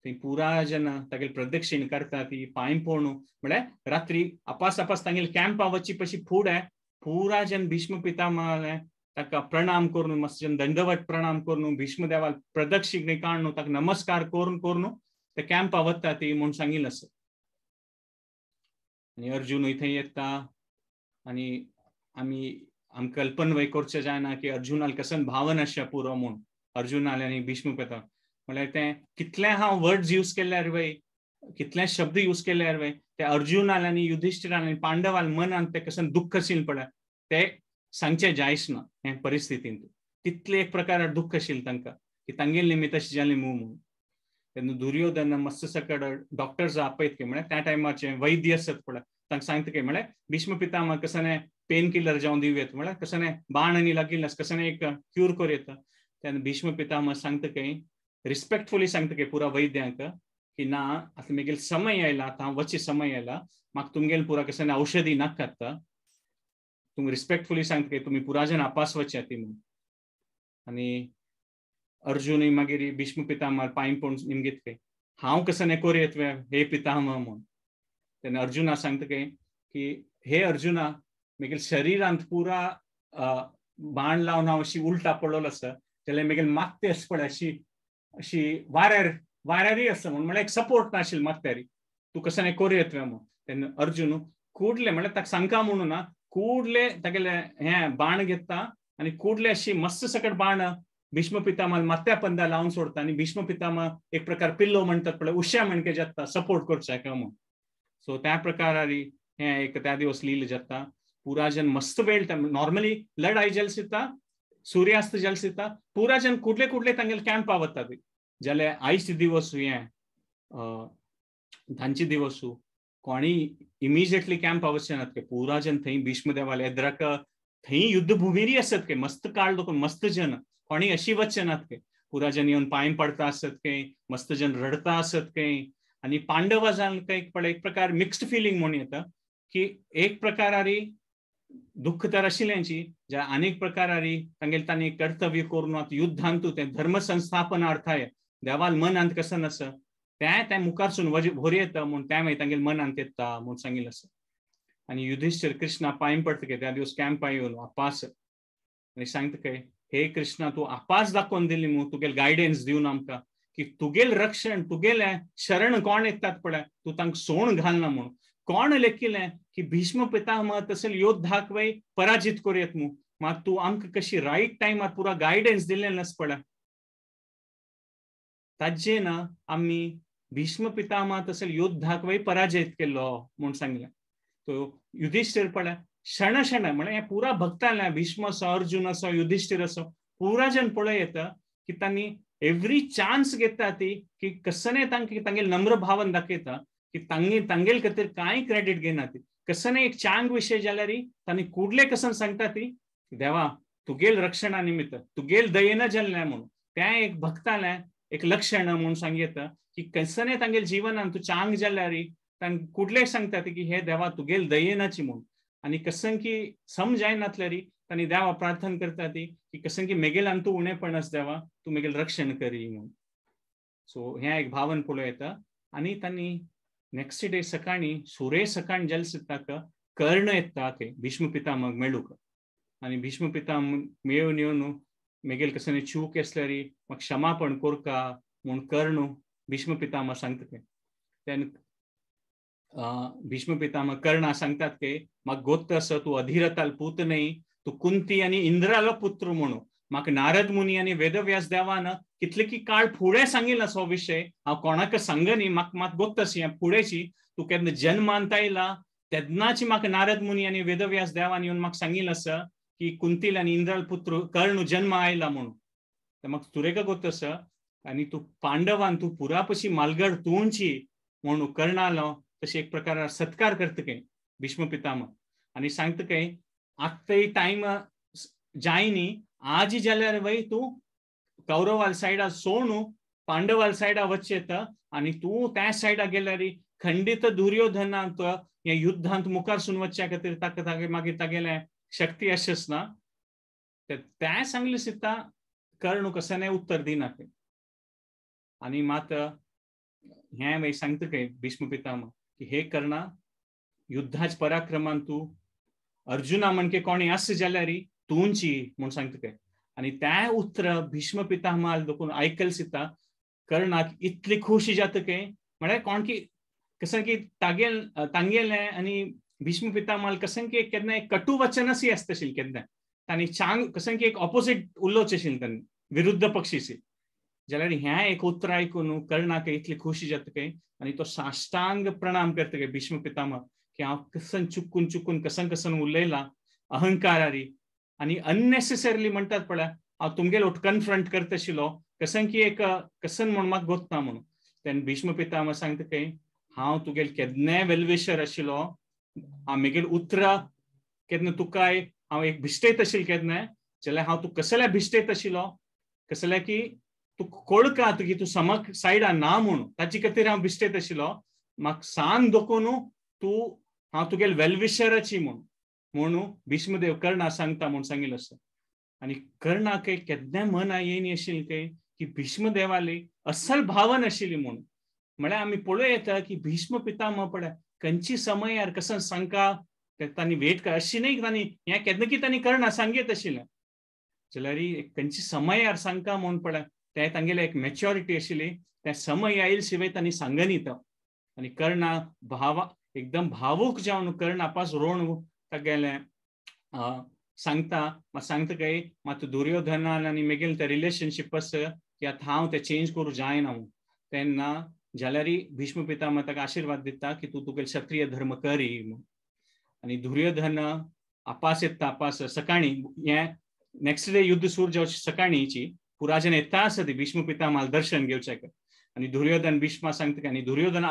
थंय पुरा जन तागेली प्रदक्षिण करता ती पांय पोणू म्हळ्यार रात्री आपास आपास तांगेले कॅम्पा वचची पशी फुडें पुरा जन भीष्म पितामह ताका प्रणाम करून मस्त जन दंडवत प्रणाम करून भीष्मदेवाक प्रदक्षिणे काडून ताका नमस्कार करून करून ते कॅम्पा वता ती म्हूण सांगिल्लें आसा. आनी अर्जुनूय थंय येता आनी आमी आमकां कल्पना करचें जायना की अर्जुनाक कसन भावन आसचें पुरो म्हूण. अर्जुनाले आनी भीष्म पितामह म्हळ्यार तें कितले हांव वर्ड्स यूज केल्यार वय, कितले शब्द यूज केल्यार वय, ते अर्जुनाले आनी युधिष्ठिरान आनी पांडवाल मनान ते कसन दुख्ख आशिल्लें पळय ते सांगचें जायच ना हे परिस्थितींत. तितले एक प्रकार दुख्ख आशिल्लें तांकां की तांगेले निमित्त अशें जालें मूं म्हूण. तेन्ना दुर्योधन मस्त सकड डॉक्टर्स आपयत की म्हळ्यार त्या टायमाचे वैद्य आसत पळय तांकां सांगता की म्हळ्यार भीष्म पितामह कसने पेन किलर जावन दिवं येता, म्हळ्यार कसने बाण आनी लागिल्लें आसा कसने एक क्यूर करूं येता. तेन्ना भीष्म पितामह सांगता की रिस्पेक्टफुली सांगता की पुरा वैद्यांक की ना आतां मेगेलो समय आयला, आतां हांव वचचे समय आयला, म्हाका तुमगेले पुरा कसने औषधी नाका आतां. तुमी रिस्पेक्टफुली सांगता की तुमी पुरा जन आपास वचचे ती म्हूण. आनी अर्जुनूय मागीर भीष्म पितामह पांय पडून निमगीत की हांव कसने करूं येत हे पितामह म्हूण. तेन्ना अर्जुना सांगता की हे अर्जुना मेगेले शरिरांत पुरा बाण लावन हांव अशी उल्टा पडलेलो आसा जाल्यार मेगेले मागते आसा पळय अशी अशी वाऱ्यार वाऱ्यारय आसा म्हूण, म्हळ्यार एक सपोर्ट नाशिल्लो मागत्यारी, तूं कसने करूं येत म्हूण. तेन्ना अर्जुन कुडले म्हळ्यार ताका सांगका म्हणून ना कुडले तागेले हे बाण घेता आनी कुडले अशी मस्त सकट बाण भीष्म पितामह माथ्या पंदा लावन सोडता आनी भीष्म पितामह एक प्रकार पिल्लो म्हणटात पळय उश्या म्हणके जाता सपोर्ट करचे म्हूण. सो त्या प्रकारारी हें एक त्या दिवस लील जाता. पुरा जन मस्त वेळ नॉर्मली लढाई जाल दिता, सुर्यास्त जाल दिता, पुरा जन कुडले कुडले तांगेले कॅम्पा वता ती. जाल्यार आयज दिवस हें धांचे दिवस कोणी इमिजिएटली कॅम्पा वचचे नात पुरा जन थंय भीष्मदेवाले एद्राक थंय युद्धभुमीरी आसत के मस्त काळ दखून मस्त जन कोणी अशी वचचे नात के पुरा जन येवन पांय पडता आसत के मस्त जन रडता आसत के. आनी पांडवा जावन पळय एक प्रकार मिक्स्ड फिलींग म्हूण येता की एक प्रकारारी दुख्ख तर आशिल्ल्यांची ज्या अनेक प्रकारारी तांगेले तांणी कर्तव्य करून आतां युद्धांतू तें धर्म संस्थापनार्थाय देवाल मनांत कसं आसा तें तें मुखारसून व्हर येता म्हूण तें मागीर तांगेले मनांत येता म्हूण सांगिल्लें आसा. आनी युधिष्ठिर कृष्णा पांय पडटा के त्या दिवस कॅम्पा येवन आपास आनी सांगता काय हे कृष्णा तूं आपास दाखोवन दिली मू, तुगेले गायडन्स दिवन आमकां की तुगेलें रक्षण तुगेलें शरण कोण येतात पळय तूं तांकां सोण घालना म्हूण. कोण लेखिलें की भीष्म पितामह तसले योद्धाक वय पराजित करूं येत मू, मात तूं आमकां कशी रायट टायमार पुरा गायडन्स दिल्लें नास पळय ताजे ना आमी भीष्म पितामह तसले योद्धाक वय पराजित केल्लो म्हूण सांगलें. तो युधिष्ठिर पळय क्षण क्षण म्हळ्यार हें पुरा भक्तालें भीष्म असो अर्जुन असो युधिष्ठिर असो पुरा जन पळय येता की तांणी एवरी चान्स घेता ती की कसने तांकां तांगेले नम्र भावन दाखयता की तांगे तांगेले खातीर कांय क्रेडीट घेना ती. कसने एक चांग विशय जाल्यार तांणी कुडले कसन सांगता ती देवा तुगेल रक्षणा निमित्त तुगेल दयेन जाल्लें म्हणून तें एक भक्तालें एक लक्षण म्हूण सांगता की कसने तांगेले जिवनान तूं चांग जाल्यार तांकां कुडले सांगता की हे देवा तुगेल दयेनाची म्हूण. आनी कसन की समजायनातल्यारी तांणी देवा प्रार्थना करता ती की कसन की मेगेल्यान तूं उणेपण आस देवा तूं मेगेल रक्षण करी म्हूण. सो हें एक भावन पळोवं येता. आनी तांणी नेक्स्ट डे सकाळी सुरे सकाळी जाल दिसता कर्ण येता ते भीष्म पितामह मेळूंक. आनी भीष्म पितामह मेळून येवन मेगेल कसने चूक आसल्यारी म्हाका क्षमापण कोरका म्हूण कर्ण भीष्म पितामह सांगता ते. तेन्ना भीष्म पितामह कर्णा सांगतात की म्हाका गोत्त आसा तूं अधिरथाल पूत न्हय, तूं कुंती आनी इंद्रालो पुत्र म्हणून. म्हाका नारद मुनी आनी वेदव्यास देवान कितले की काळ फुडें सांगिल्लो आसा हो विशय हांव कोणाक सांगनी, म्हाका मात गोत्त आसा हें फुडेंची तूं केन्ना जन्मांत आयला तेन्नाची म्हाका नारद मुनी आनी वेदव्यास देवान येवन म्हाका सांगिल्लें आसा की कुंतील आनी इंद्राल पुत्र कर्ण जन्म आयला म्हणून. तर म्हाका तुरेका गोत्त आसा आनी तूं पांडवान तूं पुरापशी मालगड तुंची म्हणून कर्णालो तशें एक प्रकार सत्कार करता काय भीष्म पितामह. आनी सांगता काय आतां टायम जायनी आजी जाल्यार वय तूं कौरवाल सायडा सोणू पांडवाल सायडा वचेत आनी तूं त्या सायडा गेल्यार खंडीत दुर्योधनांत ह्या युद्धांत मुखार सून वचच्या खातीर ताका तागे मागीर तागेलें शक्ती अशेंच ना. तें सांगलें सीता कर्ण कसं उत्तर दिना खंय. आनी मात हें मागीर सांगता खंय भीष्म पितामह की हे कर्णा युद्धाच पराक्रमान तूं अर्जुना म्हणके कोणी आस जाल्यार तूंची म्हूण सांगता खंय. आनी त्या उतर भीष्म पितामहाल देखून आयकल सीता कर्णाक इतली खुशी जाता खंय म्हळ्यार कोण की कसं की तागेल तांगेलें आनी भीष्म पितामहाल कसं की केन्ना एक कटु वचनसी आसता आशिल्लें केन्ना तांणी चांग कसं की एक ऑपोजीट उलोवचें आशिल्लें तांणी विरुद्ध पक्षीसी जाल्यार ह्या एक उतर आयकून कर्णाक इतली खुशी जाता खंय आनी तो साष्टांग प्रणाम करता खंय भीष्म पितामह की हांव कसन चुकून चुकून कसन कसन उलयला अहंकारारी आनी अननेसेसरीली म्हणटात पळय हांव तुमगेल ओट कन्फ्रंट करता आशिल्लो कसन की एक कसन म्हूण म्हाका गोतना म्हणून. तेन्ना भीष्म पितामह सांगता खंय हांव तुगेल केन्नाय वेलविशर आशिल्लो हांव म्हगेल उतरां केन्ना तुकाय हांव एक भिश्टयत आशिल्लें केन्नाय जाल्यार हांव तूं कसल्या भिश्टयत आशिल्लो कसल्या की तूं कोळका की तूं समक सायडा ना म्हणून ताचे खातीर हांव भिश्टयत आशिल्लो म्हाका सांग दोकोन तूं हांव तुगेल वेलविशराची म्हूण म्हणून भीष्मदेव कर्णा सांगता म्हूण सांगिल्लें आसा. आनी कर्णाक केन्नाय मना येयनी आशिल्लें खंय की भीष्मदेवाली असल भावन आशिल्ली म्हणून. म्हळ्यार आमी पळोवं येता की भीष्म पितामह पळय खंयची समयार कसं सांगका तांणी वेट कर अशी न्ही तांणी हें केन्ना की तांणी कर्णा सांगयत आशिल्लें जाल्यार खंयची समयार सांगका म्हूण पळय ते तांगेले एक मॅच्युरिटी आशिल्ली त्या समय आयल शिवाय तांणी सांगनी तो. आनी कर्णा भावा एकदम भावूक जावन कर्णा पास रोण तागेलें सांगता मात सांगता काय मात दुर्योधनान आनी मेगेलें तें रिलेशनशीप आसा की आतां हांव तें चेंज करूं जायना म्हूण. तेन्ना जाल्यार भीष्म पितामह ताका आशिर्वाद दिता की तूं तुगेलो क्षत्रिय धर्म करी म्हूण. आनी दुर्योधन आपास येता आपास सकाळीं हें नेक्स्ट डे युद्ध सुरू जावचे सकाळींची पुराजन येता आसा ती भीष्म पितामहाल दर्शन घेवच्याक. आनी दुर्योधन भीष्मा सांगता आनी दुर्योधन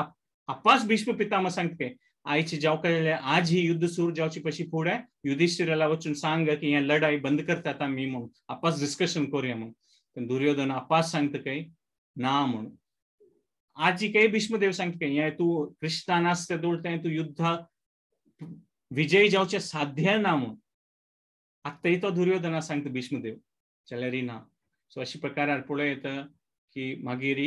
आपास भीष्म पितामह सांगता आयची जावका जाल्यार आज ही युद्ध सुरू जावची पशी फुडें युधिष्ठिराला वचून सांग की हें लढाई बंद करतात आमी म्हूण आपास डिस्कशन करुया म्हूण. दुर्योधन आपास सांगता काय ना म्हूण. आजी काय भीष्मदेव सांगता काय हें तूं कृष्णान आसता दोळतें तूं युद्ध विजयी जावचें साध्य ना म्हूण. आतांय तो दुर्योधना सांगता भीष्मदेव जाल्यार ना. सो अशे प्रकारार पळोवं येता की मागीर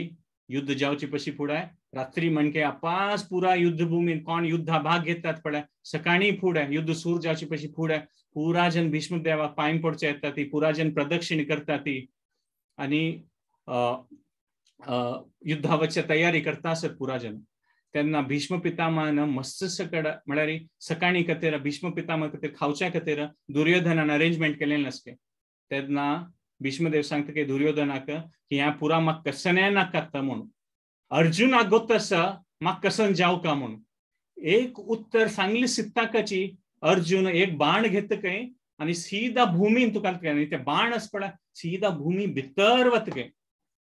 युद्ध जावचे पशी फुडें रात्री म्हणके आपास पुरा युद्धभूमीन कोण युद्धा भाग घेतात पळय सकाळीं फुडें युद्ध सुरू जावचे पशी फुडें पुरा जन भीष्मदेवाक पांय पडचे येता ती पुरा जन प्रदक्षिण करता ती आनी युद्धावरची तयारी करता आसत पुरा जन. तेन्ना भीष्म पितामहान मस्त सकड म्हळ्यार सकाळीं खातीर भीष्म पितामह खातीर खावच्या खातीर दुर्योधनान अरेंजमेंट केलें आसलें. तेन्ना भीष्मदेव सांगता की दुर्योधनाक की ह्या पुरा म्हाका कसनें नाका म्हणून अर्जुनाक गोत आसा म्हाका कसन जावका म्हणून. एक उत्तर सांगली सित्ताकाची अर्जुन एक बाण घेता खंय आनी सीधा भूमीन तुका आनी ते बाण आसा पळय सीधा भूमी भितर वता खंय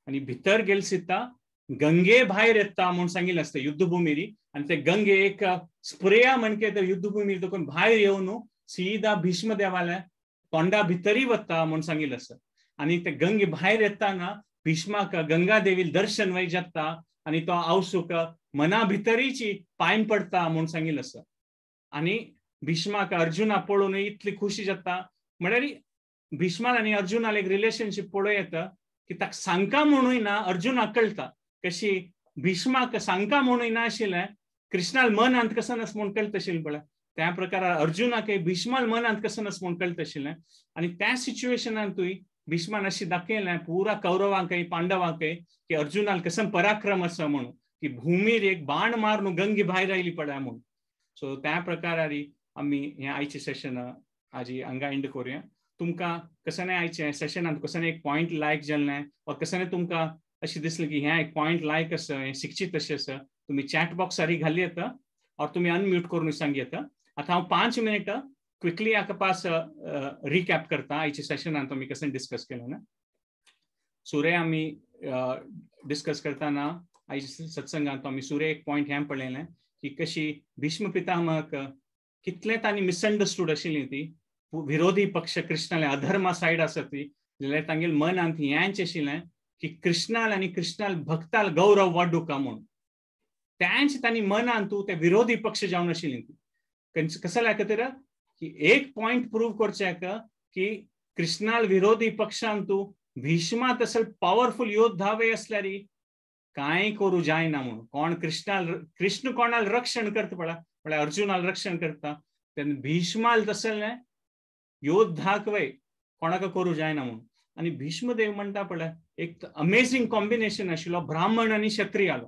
आनी भितर गेल सीता गंगे भायर येता म्हूण सांगिल्लें आसता युद्धभूमीर. आनी ते गंगे एक स्प्रेया म्हणके ते युद्धभूमीर देखून भायर येवन सीधा भीष्मदेवाल्या तोंडा भितरय वता म्हूण सांगिल्लें आसा. आनी ते गंगे भायर येताना भीष्माक गंगा देवील दर्शन वय जाता आनी तो आवसूक मना भितरीची पांय पडता म्हूण सांगिल्लें आसा. आनी भीष्माक अर्जुना पळोवन इतली खुशी जाता म्हळ्यार भीष्मान आनी अर्जुनाल एक रिलेशनशीप पळोवं येता की ताका सांगका म्हणूय ना अर्जुनाक कळटा कशी भीष्माक सांगका म्हणूय ना आशिल्लें कृष्णाल मनांत कसं आसा म्हूण कळटा आशिल्लें पळय त्या प्रकारार अर्जुनाक भीष्माल मनांत कसं आसा म्हूण कळटा आशिल्लें. आनी त्या सिच्युएशनांतूय भीष्मान अशी दाखयलें पुरा कौरवांकय पांडवांकय की अर्जुनाल कसं पराक्रम आसा म्हणून की भूमीर एक बाण मारून गंगे भायर आयली पळय म्हणून. सो त्या प्रकारारी आमी हें आयचें सेशन आजी हांगा एंड करुया. तुमकां कसं आयचें सेशनांत कसं एक पॉयंट लायक जालें वा कसं तुमकां अशें दिसलें की हें एक पॉयंट लायक आसा हें शिक्षीत अशें आसा तुमी चॅट बॉक्सारी घाली येता और तुमी अनम्यूट करून सांग येता. आतां हांव 5 मिनट क्विकली हाका पास रिकॅप करता आयच्या सेशनांत आमी कसं डिस्कस केलें ना. सुरे आमी डिस्कस करतना आयच्या सत्संगांत आमी सुरे एक पॉयंट हें पळयलें की कशी भीष्म पितामहक कितलें तांणी मिसअंडरस्टूड आशिल्ली ती विरोधी पक्ष कृष्णाले अधर्मा सायड आसा ती जाल्यार तांगेले मनांत हेंच आशिल्लें की कृष्णाल आनी कृष्णाल भक्ताल गौरव वाडुका म्हूण त्यांच तांणी मनांत ते विरोधी पक्ष जावन आशिल्ली. कसल्या खातीर की एक पॉयंट प्रूव करचें की कृष्णाल विरोधी पक्षांत भीष्मा तसल पावरफुल योद्धावे असल्यार कांय करूं जायना म्हणून. कोण कृष्णाल कृष्ण कोणाल रक्षण करता पळय म्हळ्यार अर्जुनाल रक्षण करता तेन्ना भीष्माल तसलें योद्धाक वय कोणाक करूं जायना म्हणून. आनी भीष्मदेव म्हणटा पळय एक अमेझींग कॉम्बिनेशन आशिल्लो ब्राह्मण आनी क्षत्रियालो.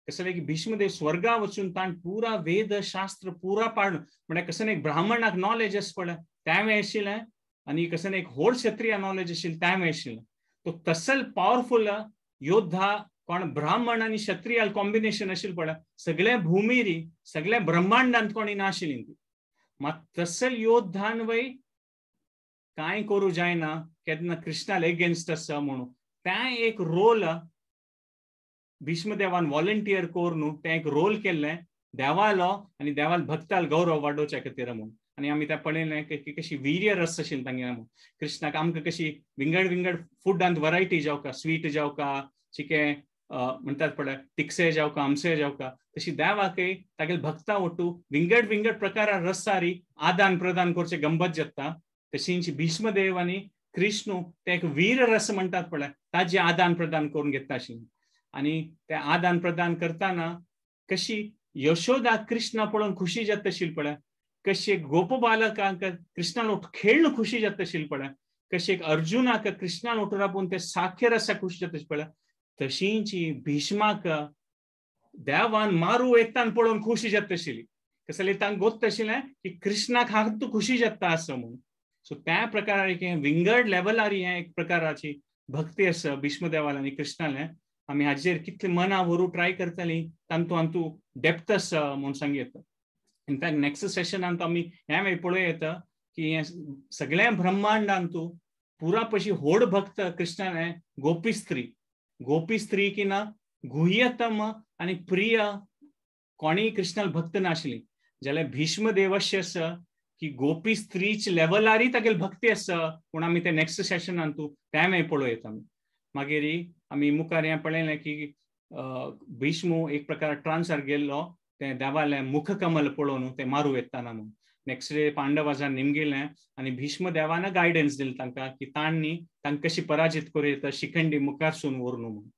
कसलें की भीष्मदेव स्वर्गा वचून ताण पुरा वेद शास्त्र पुरा पाड म्हळ्यार कसं एक ब्राह्मणाक नॉलेज आसा पळय तें आशिल्लें आनी कसं एक व्हड क्षत्रिया नॉलेज आशिल्लें तें आशिल्लें. तो तसल पावरफुल योद्धा कोण ब्राह्मण आनी क्षत्रियाल कॉम्बिनेशन आशिल्लें पळय सगळ्या भुमीरी सगळ्या ब्रह्मांडांत कोणी नाशिल्ली ती. मात तसल योद्धान वय कांय करूं जायना केन्ना कृष्णाल एगेन्स्ट आसा म्हणून तें एक रोल भीष्मदेवान वॉलंटियर करून तें एक रोल केल्लें देवालो आनी देवाल भक्ताल गौरव वाडोवच्या खातीर म्हणून. आनी आमी तें पळयलें की कशी वीर्य रस आशिल्लें तांगेलें म्हणून. कृष्णाक आमकां कशी विंगड विंगड फुडांत वरायटी जावका स्वीट जावका चिकें म्हणटात पळय तिखसे जावका आमसे जावका तशी देवाकय तागेले भक्ता ओटू विंगड विंगड प्रकारा रसारी आदान प्रदान करचें गंमत जाता. तशींच भीष्मदेव आनी कृष्णू ते एक वीर रस म्हणटात पळय ताजें आदान प्रदान करून घेता आशिल्लें. आनी ते आदान प्रदान करतना कशी यशोदा कृष्णा पळोवन खुशी जाता आशिल्ली पळय कशी एक गोपबालकांक कृष्णान उठ खेळून खुशी जाता आशिल्ली पळय कशी एक अर्जुनाक कृष्णान उठ राबून ते साख्य रसा खुशी जाता आशिल्ली पळय तशींच भीष्माक देवान मारू येतान पळोवन खुशी जाता आशिल्ली. कसले तांकां गोत्त आशिल्लें की कृष्णाक हातूंत खुशी जाता आसा म्हणून. सो त्या प्रकारार एक विंगड लेवलार हें एक प्रकाराची भक्ती आसा भीष्मदेवाल आनी कृष्णालें. आमी हाजेर कितले मना व्हरूं ट्राय करतली तांतू आमतू डेप्थ आसा म्हूण सांग येता. इनफॅक्ट नेक्स्ट सेशनांत आमी हें मागीर पळोवं येता की हें सगळ्या ब्रह्मांडांतू पुरा पशी व्हड भक्त कृष्णालें गोपी स्त्री. गोपी स्त्री की ना गुह्यतम आनी प्रिय कोणीय कृष्णाल भक्त नाशिल्ली जाल्यार भीष्मदेवस्य आसा की गोपी स्त्रीच लेवलारय तागेली भक्ती आसा पूण आमी ते नेक्स्ट सेशनांतू तें मागीर पळोवं येता. मागीर आमी मुखार हें पळयलें की भीष्म एक प्रकार ट्रान्सार गेल्लो तें देवालें मुखकमल पळोवन तें मारूं येताना म्हणून. नेक्स्ट डे पांडवाजान निमगिलें आनी भीष्म देवान गायडन्स दिलें तांकां की तांणी तांकां कशी पराजीत करूं येता शिखंडी मुखारसून व्हरून म्हणून.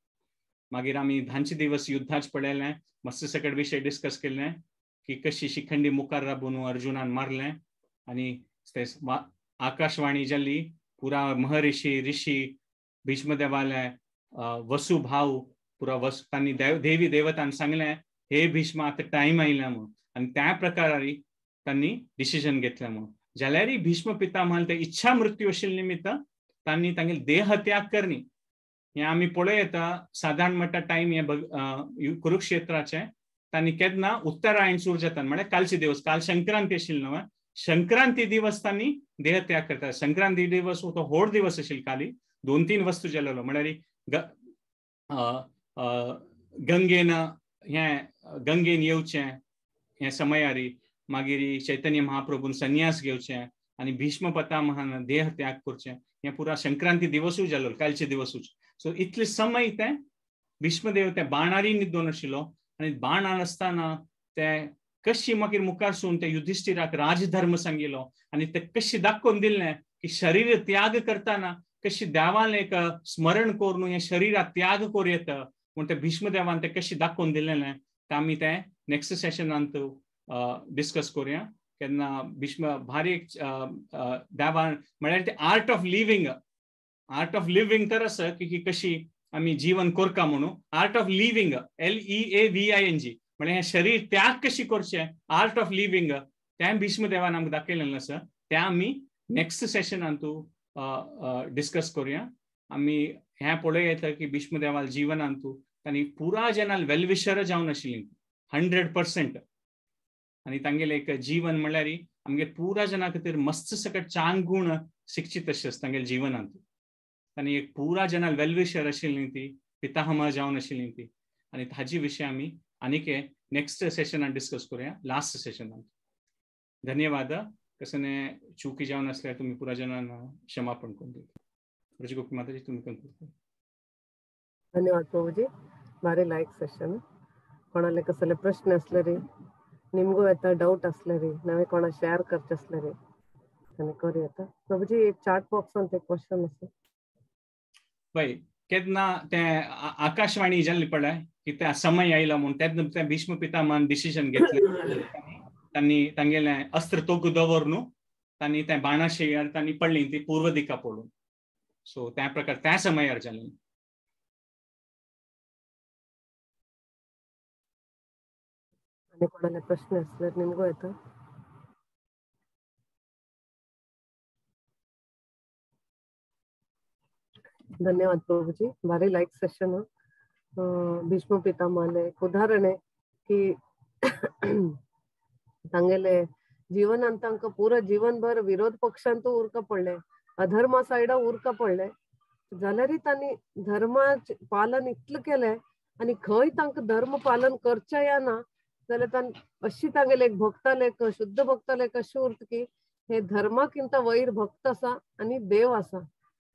मागीर आमी धांचे दिवस युद्धाच पळयलें मस्त सकट विशय डिस्कस केलें की कशी शिखंडी मुखार राबून अर्जुनान मारलें आनी ते आकाशवाणी जाली पुरा महर्षी ऋषी भीष्मदेवाले वसु भाव पुरा वसु तांणी देवी देवतान सांगलें हे भीष्म आतां टायम आयला म्हणून. आनी त्या प्रकारारी तांणी डिसिजन घेतलें म्हणून. जाल्यारय भीष्म पितामहाल ते इच्छा मृत्यू आशिल्ले निमित्त तांणी तांगेले देहत्याग करणी हें आमी पळोवं येता. सादारण म्हणटा टायम हें कुरुक्षेत्राचें तांणी केन्ना उत्तरायण सुरू जाता म्हळ्यार कालचे दिवस काल संक्रांती आशिल्ली न्हय संक्रांती दिवस तांणी देहत्याग करता. संक्रांती दिवस हो व्हड दिवस आशिल्लो काली 2-3 वस्तू जालेलो म्हळ्यार गंगेन हें गंगेन येवचें हें समयारी मागीर चैतन्य महाप्रभून संन्यास घेवचें आनी भीष्म पितामहान देह त्याग करचें हें पुरा संक्रांती दिवसूय जालो कालचे दिवसूच. सो इतले समय तें भीष्मदेव ते बाणारी न्हिदोन आशिल्लो आनी बाणान आसतना ते कशी मागीर मुखारसून ते युधिष्ठिराक राजधर्म सांगिलो आनी ते कशी दाखोवन दिलें की शरीर त्याग करतना कशी देवान एक स्मरण करून हें शरीराक त्याग करूं येता म्हूण ते भीष्मदेवान ते कशी दाखोवन दिलेलें तें आमी तें नेक्स्ट सेशनांत डिस्कस करुया. केन्ना भीष्म भारी एक देवान म्हळ्यार ते art of living art of living तर आसा की कशी आमी जीवन करका म्हणून आर्ट ऑफ लिव्हींग LEAVING म्हळ्यार हें शरीर त्याग कशी करचें आर्ट ऑफ लिव्हींग तें भीष्मदेवान आमकां दाखयलेलें आसा तें आमी नेक्स्ट सेशनांतू डिस्कस करुया. आमी हें पळोवं येता की भीष्मदेवाल जिवनांतू तांणी पुरा जनाल वेलविशर जावन आशिल्ली 100% आनी तांगेलें एक जीवन म्हणल्यार आमगे पुरा जना खातीर मस्त सकट चांग गुण शिकची तशें आसा तांगेल्या जिवनांत. तांणी एक पुरा जनाल वेलविशर आशिल्ली ती पितामह जावन आशिल्ली ती आनी ताजी विशय आमी आनीक नेक्स्ट सेशनान डिस्कस करुया लास्ट सेशनान. धन्यवाद. कसने चुकी जावन आसल्यार तुमी पुरा जनांना क्षमापण करून दिता. ब्रजगोपी माताजी तुमी कंक्लूड करा. धन्यवाद प्रभुजी, भारी लायक सेशन. कोणाले कसले प्रश्न असले रे, निमगो येता डाऊट असले रे, नवे कोणा शेअर करचे असले रे आनी करूं येता. प्रभुजी एक चार्ट बॉक्सान एक क्वेश्चन आसा. बाय केन्ना ते आकाशवाणी जाल्ली पळय की त्या समय आयला म्हूण तेन्ना ते भीष्म पितामहान डिसिजन घेतले, तांणी तांगेलें अस्त्र तोकू दवर न्हू, तांणी त्या बाणाशेर तांणी पडली ती पूर्व दिका पडून. सो त्या प्रकार त्या समयार जालें. आनी कोणाले प्रश्न आसल्यार निमगो येता. धन्यवाद प्रभुजी, भारी लायक सेशन. भीष्म पितामहाले एक उदाहरण आहे की तांगेले जीवनांत तांकां पुरा जीवनभर विरोध पक्षांत उरका पडले, अधर्मा सायडा उरका पडले, जाल्यारय तांणी धर्माचें पालन इतलें केलें आनी खंय तांकां धर्म पालन करचें या ना जाल्यार तांणी अशी तांगेले एक भक्ताले एक शुद्ध भक्ताले एक अशें उरता की हे धर्माकिंत वयर भक्त आसा आनी देव आसा,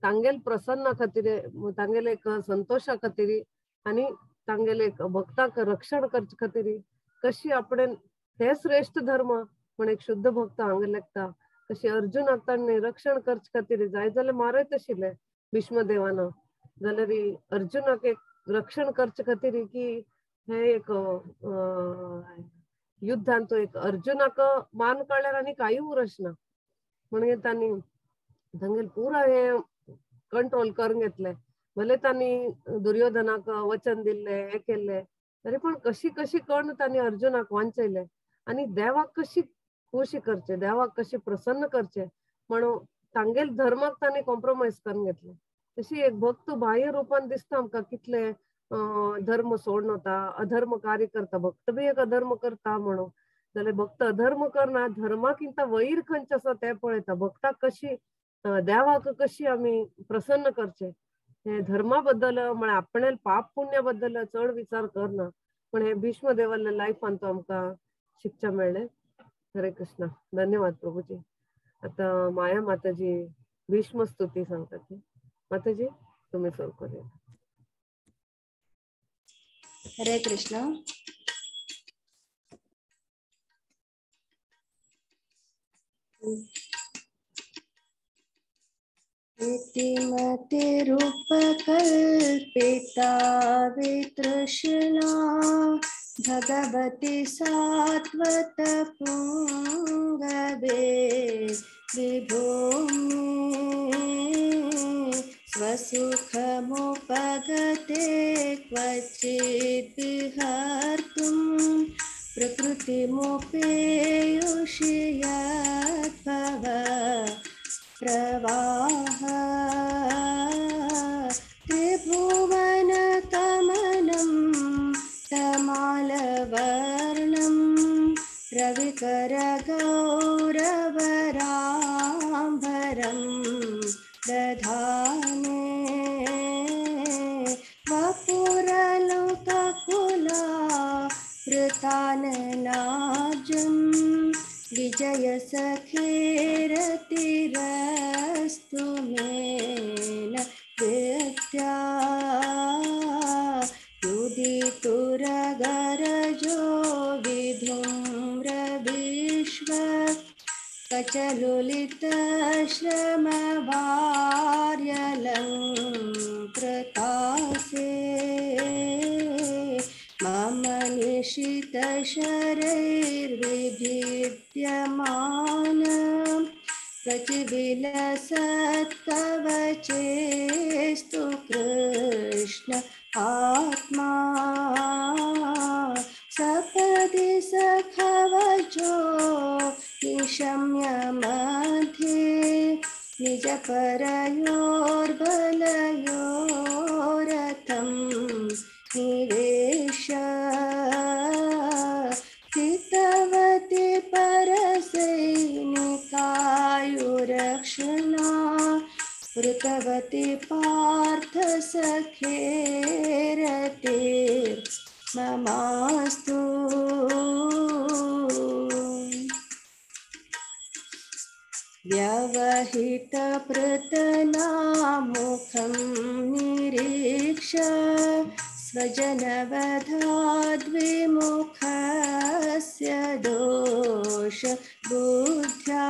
तांगेल प्रसन्ना खातीर, तांगेले एक संतोशा खातीर आनी तांगेले एक भक्ताक रक्षण करचे खातीर कशी आपणें हे श्रेष्ठ धर्म म्हण एक शुद्ध भक्त हांगा लेखता. कशी अर्जुनाक तांणी रक्षण करचे खातीर जाय जाल्यार मारत आशिल्ले भीष्मदेवान, जाल्यार अर्जुनाक एक रक्षण करचे खातीर की हे एक युद्धान तो एक अर्जुनाक मान काडल्यार आनी कांय उरचना म्हणजे तांणी तांगेले पुरा हे कंट्रोल करून घेतले. भले तांणी दुर्योधनाक वचन दिल्ले हे केल्ले तरी पण कशी कशी करून तांणी अर्जुनाक वांचयले आनी देवाक कशी खुशी करचे, देवाक कशी प्रसन्न करचे म्हणून तांगेल धर्माक तांणी कॉम्प्रोमायज करून घेतले. तशी एक भक्त बाह्य रूपान दिसता आमकां कितले धर्म सोडून वता, अधर्म कार्य करता, भक्त बी एक अधर्म करता म्हणून जाल्यार भक्त अधर्म करना, धर्माकिंत वयर खंयचे आसा ते पळयता. भक्ताक कशी देवाक कशी आमी प्रसन्न करचे हे धर्मा बद्दल म्हळ्यार आपणे पाप पुण्या बद्दल चड विचार करना, पण हे भीष्म देवाल्या लायफान तो आमकां शिकच्या मेळ्ळें. हरे कृष्णा, धन्यवाद प्रभुजी. आता माया माताजी भीष्म स्तुती सांगता ती. माताजी तुम्ही सुरू करूया. हरे कृष्ण. इतिमति रूपकल्पिता वितृष्णा भगवति सात्वत पुंगवे विभूमि स्वसुखमुपगते क्वचित् विहर्तुं प्रकृतिमुपेयुषि यद्भव प्रवाह त्रिभुवनकमनं तमालवर्णं रविकरगौरवराम्भरं दधाने वपुरलोककुला वृताननाजं विजय सखेरतिरस्तु मेन विद्या उदितुरगरजो विधूम्रविश्व कचलुलितश्रमवार्यलङ्कृतासे मम निशितशरैर्विभिद्यमान प्रचिविलसत्कवचेस्तु कृष्ण आत्मा सपदि सखवचो निशम्य मध्ये निजपरयोर्बलयोरथं निवेश स्थितवती परसैनिकायुरक्षणा वृतवती पार्थ सखेरते ममास्तु. व्यवहितपृतनामुखं निरीक्ष स्वजनवधाद्विमुखस्य दोष बुद्ध्या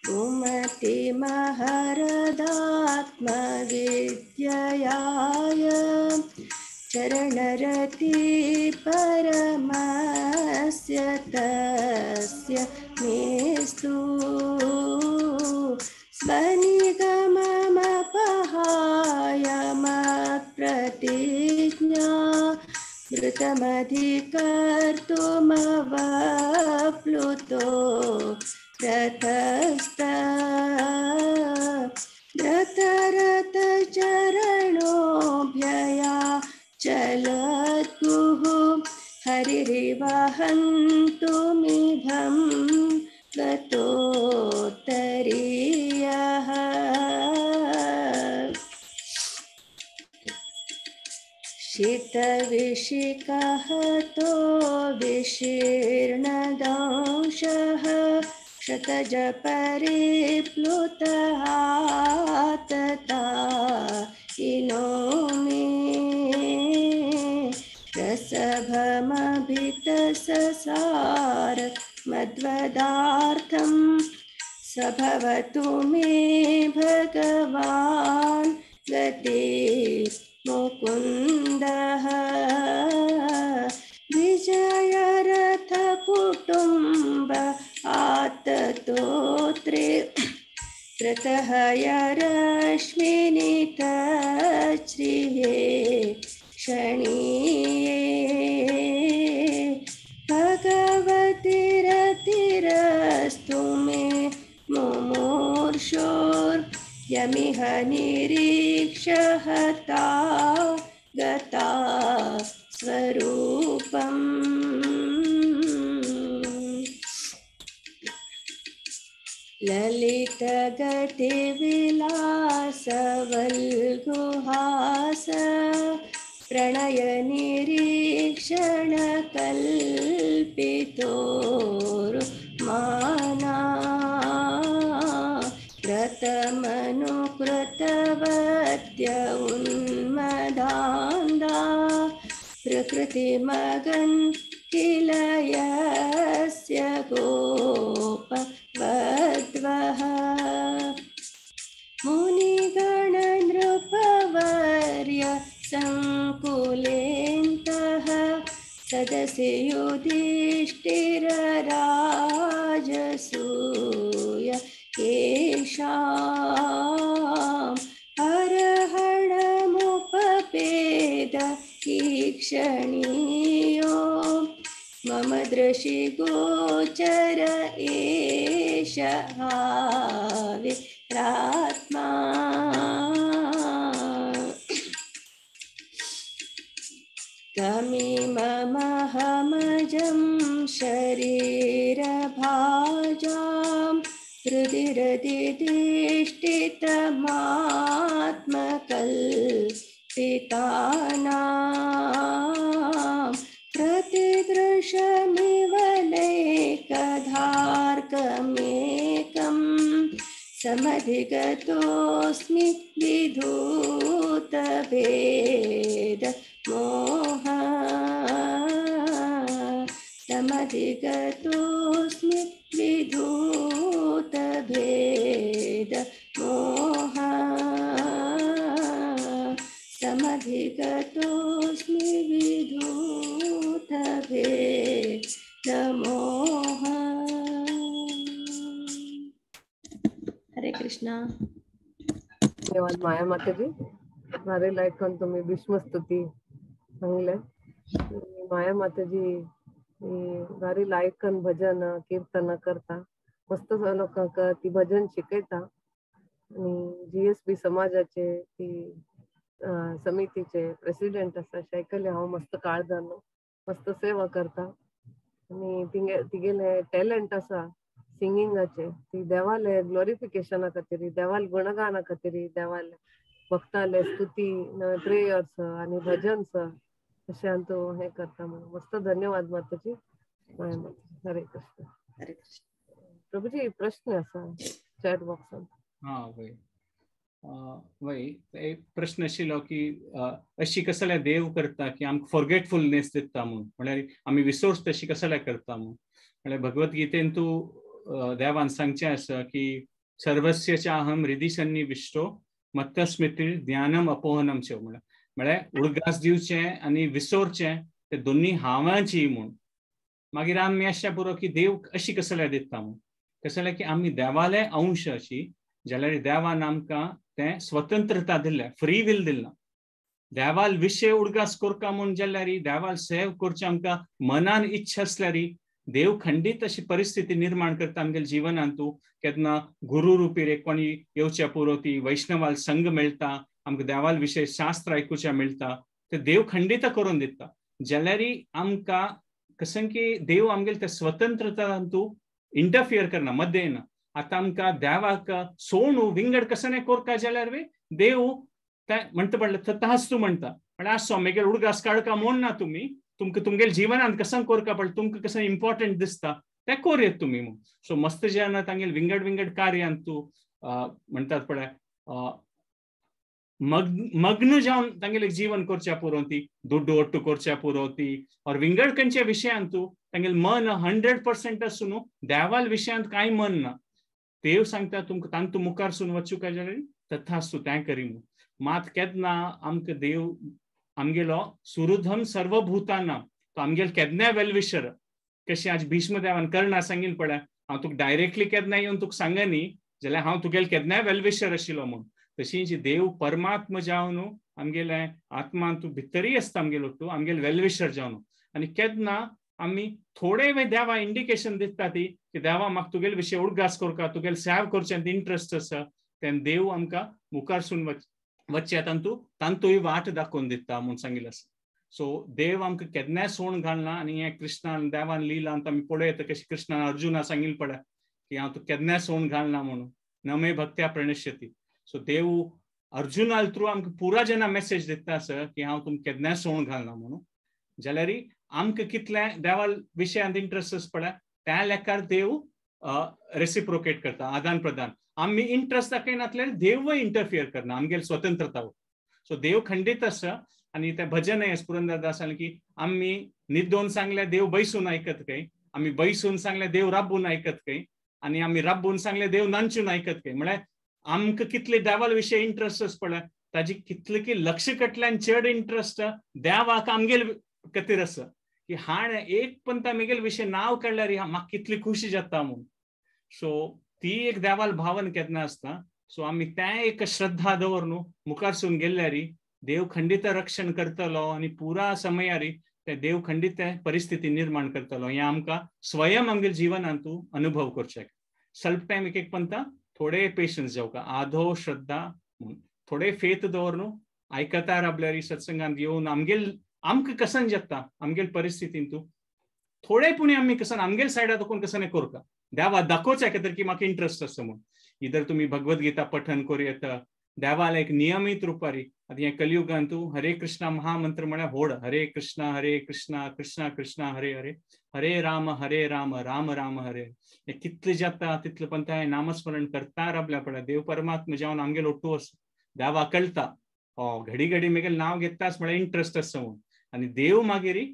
कुमतिमहरदात्मविद्ययाय चरणरति परमस्य तस्य मेस्तु स्वनिगममपहाय मत्प्रतिज्ञा मृतमधिकर्तुमवप्लुतो रथस्थ रथरथचरणोऽभ्यया चलद्गुः हरिरिवहन्तुमिभं गतोत्तरीयः। शीतविशिखहतो विशीर्णदंशः शतजपरिप्लुतः तथा इनोमि रसभमभितससार मद्वदार्थं स भवतु मे भगवान् गते मुकुन्दः। विजयरथकुटुम्ब आततोत्रे प्रतहयरश्मिनितश्रिये क्षणीये भगवति रतिरस्तु मे मुमूर्षोर्यमिह निरीक्षहता गता स्वरूपम्। ललितगतिविलासवल्गुहास प्रणयनिरीक्षणकल्पितोरुमाना कृतमनुकृतवत्य उन्मदान्धा प्रकृतिमगन् किल यस्य गोपवद्वः। मुनिगणनृपवर्य सङ्कुलेन्तः सदसि युधिष्ठिर राजसूय येषां अर्हणमुपपेद ईक्षणीयो मम दृशिगोचर एष आविरात्मा। तमिममहमजं शरीरभाजां हृदि हृदि तिष्ठितमात्मकल्पितानां प्रतिदृशमिव नैकधार्कमेकं समधिगतोऽस्मि विधूतभेद मोह समधिगतोऽस्मि विधूतभेद मोह समधिगतोऽस्मि विधूतभेद मोह। हरे कृष्णा। धन्यवाद माया माताजी। मारे लायक तुम्ही भीष्मस्तुती सांगले। माया माताजी भारी लायकन भजन कीर्तन करता, मस्त लोकांक ती भजन शिकयता आणि जीएसबी समाजाचे ती समितीचे प्रेसिडेंट आसा शैकले हांव मस्त काळजान मस्त सेवा करता आणि तिगेले टॅलंट आसा सिंगिंगाचे, ती देवाले ग्लोरिफिकेशना खातीर, देवाल गुणगाना खातीर, देवाले भक्ताले स्तुती प्रेयर्स आणि भजन्स अशें तो हे करता म्हणून मस्त धन्यवाद माताजी। माया माताजी। हरे कृष्ण। हरे कृष्ण। प्रभुजी प्रश्न आसा चॅट बॉक्सान. हा वय वय एक प्रश्न आशिल्लो की अशी कसल्या देव करता की आमकां फॉरगेटफुलनेस दिता म्हूण, म्हळ्यार आमी विसोर्स तशी कसल्या करता म्हूण. म्हळ्यार भगवद्गीतेन तूं देवान सांगचें आसा की सर्वस्य चाहम हृदि सन्निविष्टो मत्तस्मृतिर ज्ञानम अपोहनम च. म्हळ्यार म्हळ्यार उडगास दिवचें आनी विसोरचें ते दोन्ही हांवाची म्हूण. मागीर आमी अशें पुरो की देव अशी कसल्या दिता म्हूण, कसल्या की आमी देवाले अंश अशी जाल्यार देवान आमकां तें स्वतंत्रता दिल्लें, फ्री will दिल्ला. देवाल विशय उडगास करका म्हूण जाल्यार, देवाल सेव करचें आमकां मनान इच्छा आसल्यार देव खंडीत अशी परिस्थिती निर्माण करता आमगेल्या जिवनांत. तूं केन्ना गुरु रुपी रे कोणी येवच्या पुरो ती वैष्णवाल संग मेळटा, आमकां देवाल विशय शास्त्र आयकुचें मेळटा, ते देव खंडीत करून दिता. जाल्यार आमकां कसं की देव आमगेले ते स्वतंत्रता तूं इंटरफियर करना, मध्य येना. आतां आमकां देवाक सोणू विंगड कसं कोरका जाल्यार वे देव ते म्हणटा पडले तथाच तूं म्हणटा. म्हळ्यार आसो मागीर उडगास काडका म्हूण ना, तुमी तुमकां तुमगेले जिवनांत कसं कोरका पडलें, तुमकां कसं इम्पॉर्टंट दिसता तें कोरयेत तुमी म्हूण. सो मस्त जेन्ना तांगेले विंगड विंगड कार्यांत तूं म्हणटात पळय मग्न जावन तांगेले जीवन करच्या पुरो, ती दुड्डू ओट्टू करच्या पुरो ती और विंगड खंयच्या विशयांत तूं तांगेले मन 100% आसून न्हू देवाल विशयांत कांय मन ना. देव सांगता तुमकां तांतू मुखार सून वचूं काय जाल्यार तथास्तु तें करी म्हूण. मात केन्ना आमकां देव आमगेलो सुहृदम सर्वभूताना तो आमगेलो केन्नाय वेलविशर. कशें आज भीष्मदेवान कर्णा सांगील पळय, हांव तुका डायरेक्टली केन्ना येवन तुका सांगनी जाल्यार हांव तुगेलो केन्नाय वेलविशर आशिल्लो म्हूण. तशीच देव परमात्मा जावन आमगेले आत्मा तूं भितरय आसता आमगेलो तूं आमगेलो वेलविशर जावन. आनी केन्ना आमी थोडे वेळ देवा इंडिकेशन दिता ती की देवा म्हाका तुगेले विशय उडगास करका, तुगेले सेव करचें इंट्रस्ट आसा, तेन्ना देव आमकां मुखारसून वच्चें तांतू तांतूय वाट दाखोवन दिता म्हूण सांगिल्लें आसा. सो देव आमकां केन्नाय सोण घालना. आनी हें कृष्णान देवान लिलान आमी पळयता कशें कृष्णान अर्जुना सांगिल्लें पळय की हांव तुका केन्नाय सोण घालना म्हणून, न मे भक्त्या प्रणश्यती. सो देव अर्जुना थ्रू आमकां पुरा जेन्ना मेसेज दिता आसा की हांव तुमकां केन्नाय सोण घालना म्हणून, जाल्यार आमकां कितलें देवा विशयांत इंट्रस्ट आसा पळय त्या लेखार देव रेसिप्रोकेट करता, आदान प्रदान. आमी इंट्रस्ट दाखयनासल्यार देवय इंटरफियर करना आमगेले स्वतंत्रता. सो देव खंडीत आसा. आनी तें भजनय आसा पुरंदर दासान की आमी निदोन सांगल्यार देव बैसून आयकत काय, आमी बैसून सांगल्यार देव राबून आयकत काय, आनी आमी राबून सांगल्यार देव नांचून आयकत काय. म्हळ्यार आमकां कितले देवाल विशय इंट्रस्ट आसा पळय ताजी कितले की लक्ष कटल्यान चड इंट्रस्ट देवाक आमगेले खातीर आसा की हाण एक पण आमगेले विशय नांव काडल्यार म्हाका कितली खुशी जाता म्हूण. सो ती एक देवाल भावन केन्ना आसता. सो आमी तें एक श्रद्धा दवर न्हू मुखारसून गेल्यार देव खंडीत रक्षण करतलो आनी पुरा समयारी ते देव खंडीत परिस्थिती निर्माण करतलो. हें आमकां स्वयं आमगेले जिवनांत अनुभव करचें. सल्प टायम एक एक पंता थोडे पेशन्स जावका, आधो श्रद्धा म्हूण थोडे फेथ दवर न्हू आयकता राबल्यार सत्संगांत येवन आमगेल आमकां कसन जाता आमगेले परिस्थितींत थोडे पुणी आमी कसन आमगेले सायडा कोण कसन करता देवा दाखोवचें खातीर की म्हाका इंट्रस्ट आसा म्हूण. इधर तुमी भगवद्गीता पठन करूं येता देवाला एक नियमीत रुपारी. आतां हें कलियुगांत तूं हरे कृष्णा महामंत्र म्हळ्यार होड, हरे कृष्णा हरे कृष्णा कृष्णा कृष्णा हरे हरे, हरे राम हरे राम राम राम हरे. हें कितलें जाता तितलें पण तें नामस्मरण करता राबल्या पळय देव परमात्मा जावन आमगेलो ओट्टू आसा. देवा कळटा हो घडी घडी मेगेलें नांव घेताच म्हळ्यार इंट्रस्ट आसा म्हूण. आनी देव मागीर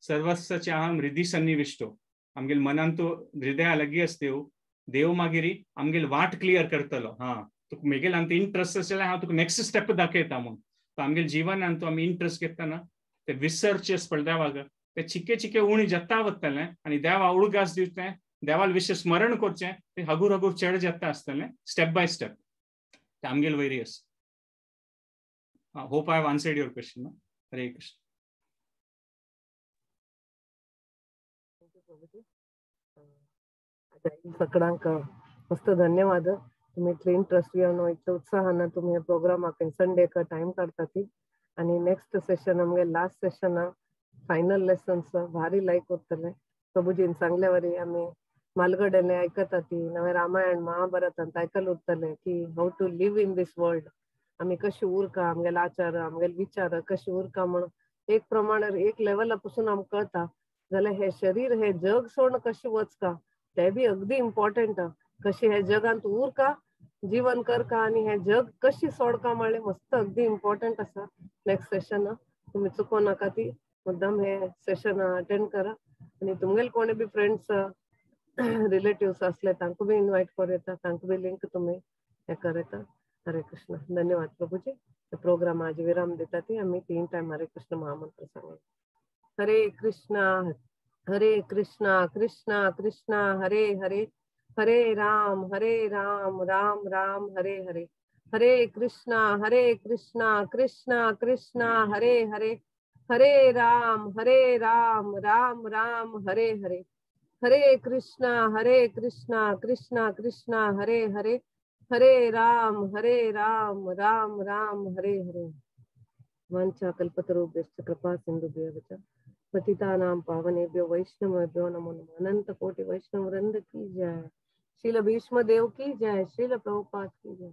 सर्वस्वचे अहम हृदय सन्निविष्टो आमगेले मनान तो हृदया लागीं आसा देव, देव मागीर आमगेले वाट क्लियर करतलो. हा तुका मेगेले आमकां इंट्रस्ट आसा जाल्यार हांव तुका नेक्स्ट स्टेप दाखयता म्हूण. तो आमगेले जिवनान तो आमी इंट्रस्ट घेतना ते विसरचे पळय देवाक ते चिके चिके उणी जाता वतलें आनी देवा उडगास दिवचें, देवाल विशय स्मरण करचें, ते हगूर हगूर चड जाता आसतलें स्टेप बाय स्टेप. ते आमगेले वयरी आसा. Hope I have answered your question. Hare Krishna. सगळ्यांक मस्त धन्यवाद. तुम्ही इतले इंट्रस्ट घेवन इतले उत्साहान तुम्ही ह्या प्रोग्रामाक संडेक टायम काडटा ती. आनी नेक्स्ट सेशन आमगे लास्ट सेशन फायनल लेसन्स भारी लायक उरतले. प्रभुजीन सांगल्या वरी आमी मालगडेले आयकता ती नवें रामायण महाभारतांत आयकल उरतले की how to live in this world, आमी कशी उरका, आमगेले आचार आमगेले विचार कशी उरका म्हण एक प्रमाण एक लेवला पसून आमकां कळटा. जाल्यार हे शरीर हे जग सोडून कशें वचका ते बी अगदी इम्पॉर्टंट कशी हे जगांत उरका जीवन करका आनी हे जग कशी सोडका म्हणलें मस्त अगदी इम्पॉर्टंट आसा. नेक्स्ट सेशन तुमी चुको नाका, ती मुद्दाम हे सेशन अटेंड करा. आनी तुमगेले कोणे बी फ्रेंड्स रिलेटिव्स असले तांकां बी इन्वायट करूं येता, तांकां बी लिंक तुमी हे कर येता. हरे कृष्ण. धन्यवाद प्रभुजी. प्रोग्राम आज विराम दिता ती आमी 3 टायम हरे कृष्ण महामंत्र सांगू. हरे कृष्णा हरे कृष्णा कृष्णा कृष्णा हरे हरे, हरे राम राम राम हरे हरे, हरे कृष्णा कृष्णा कृष्णा हरे हरे, हरे राम राम राम हरे हरे, हरे कृष्णा कृष्णा कृष्णा हरे हरे, हरे राम राम राम हरे हरे. वांछा कल्पतरुभ्यश्च कृपा सिंधुभ्यः च पतितानां पावनेभ्यो वैष्णवेभ्यो नमो नमः. अनंत कोटि वैष्णव वृंद की जय. श्रील भीष्म देव की जय. श्रील प्रभुपाद की जय.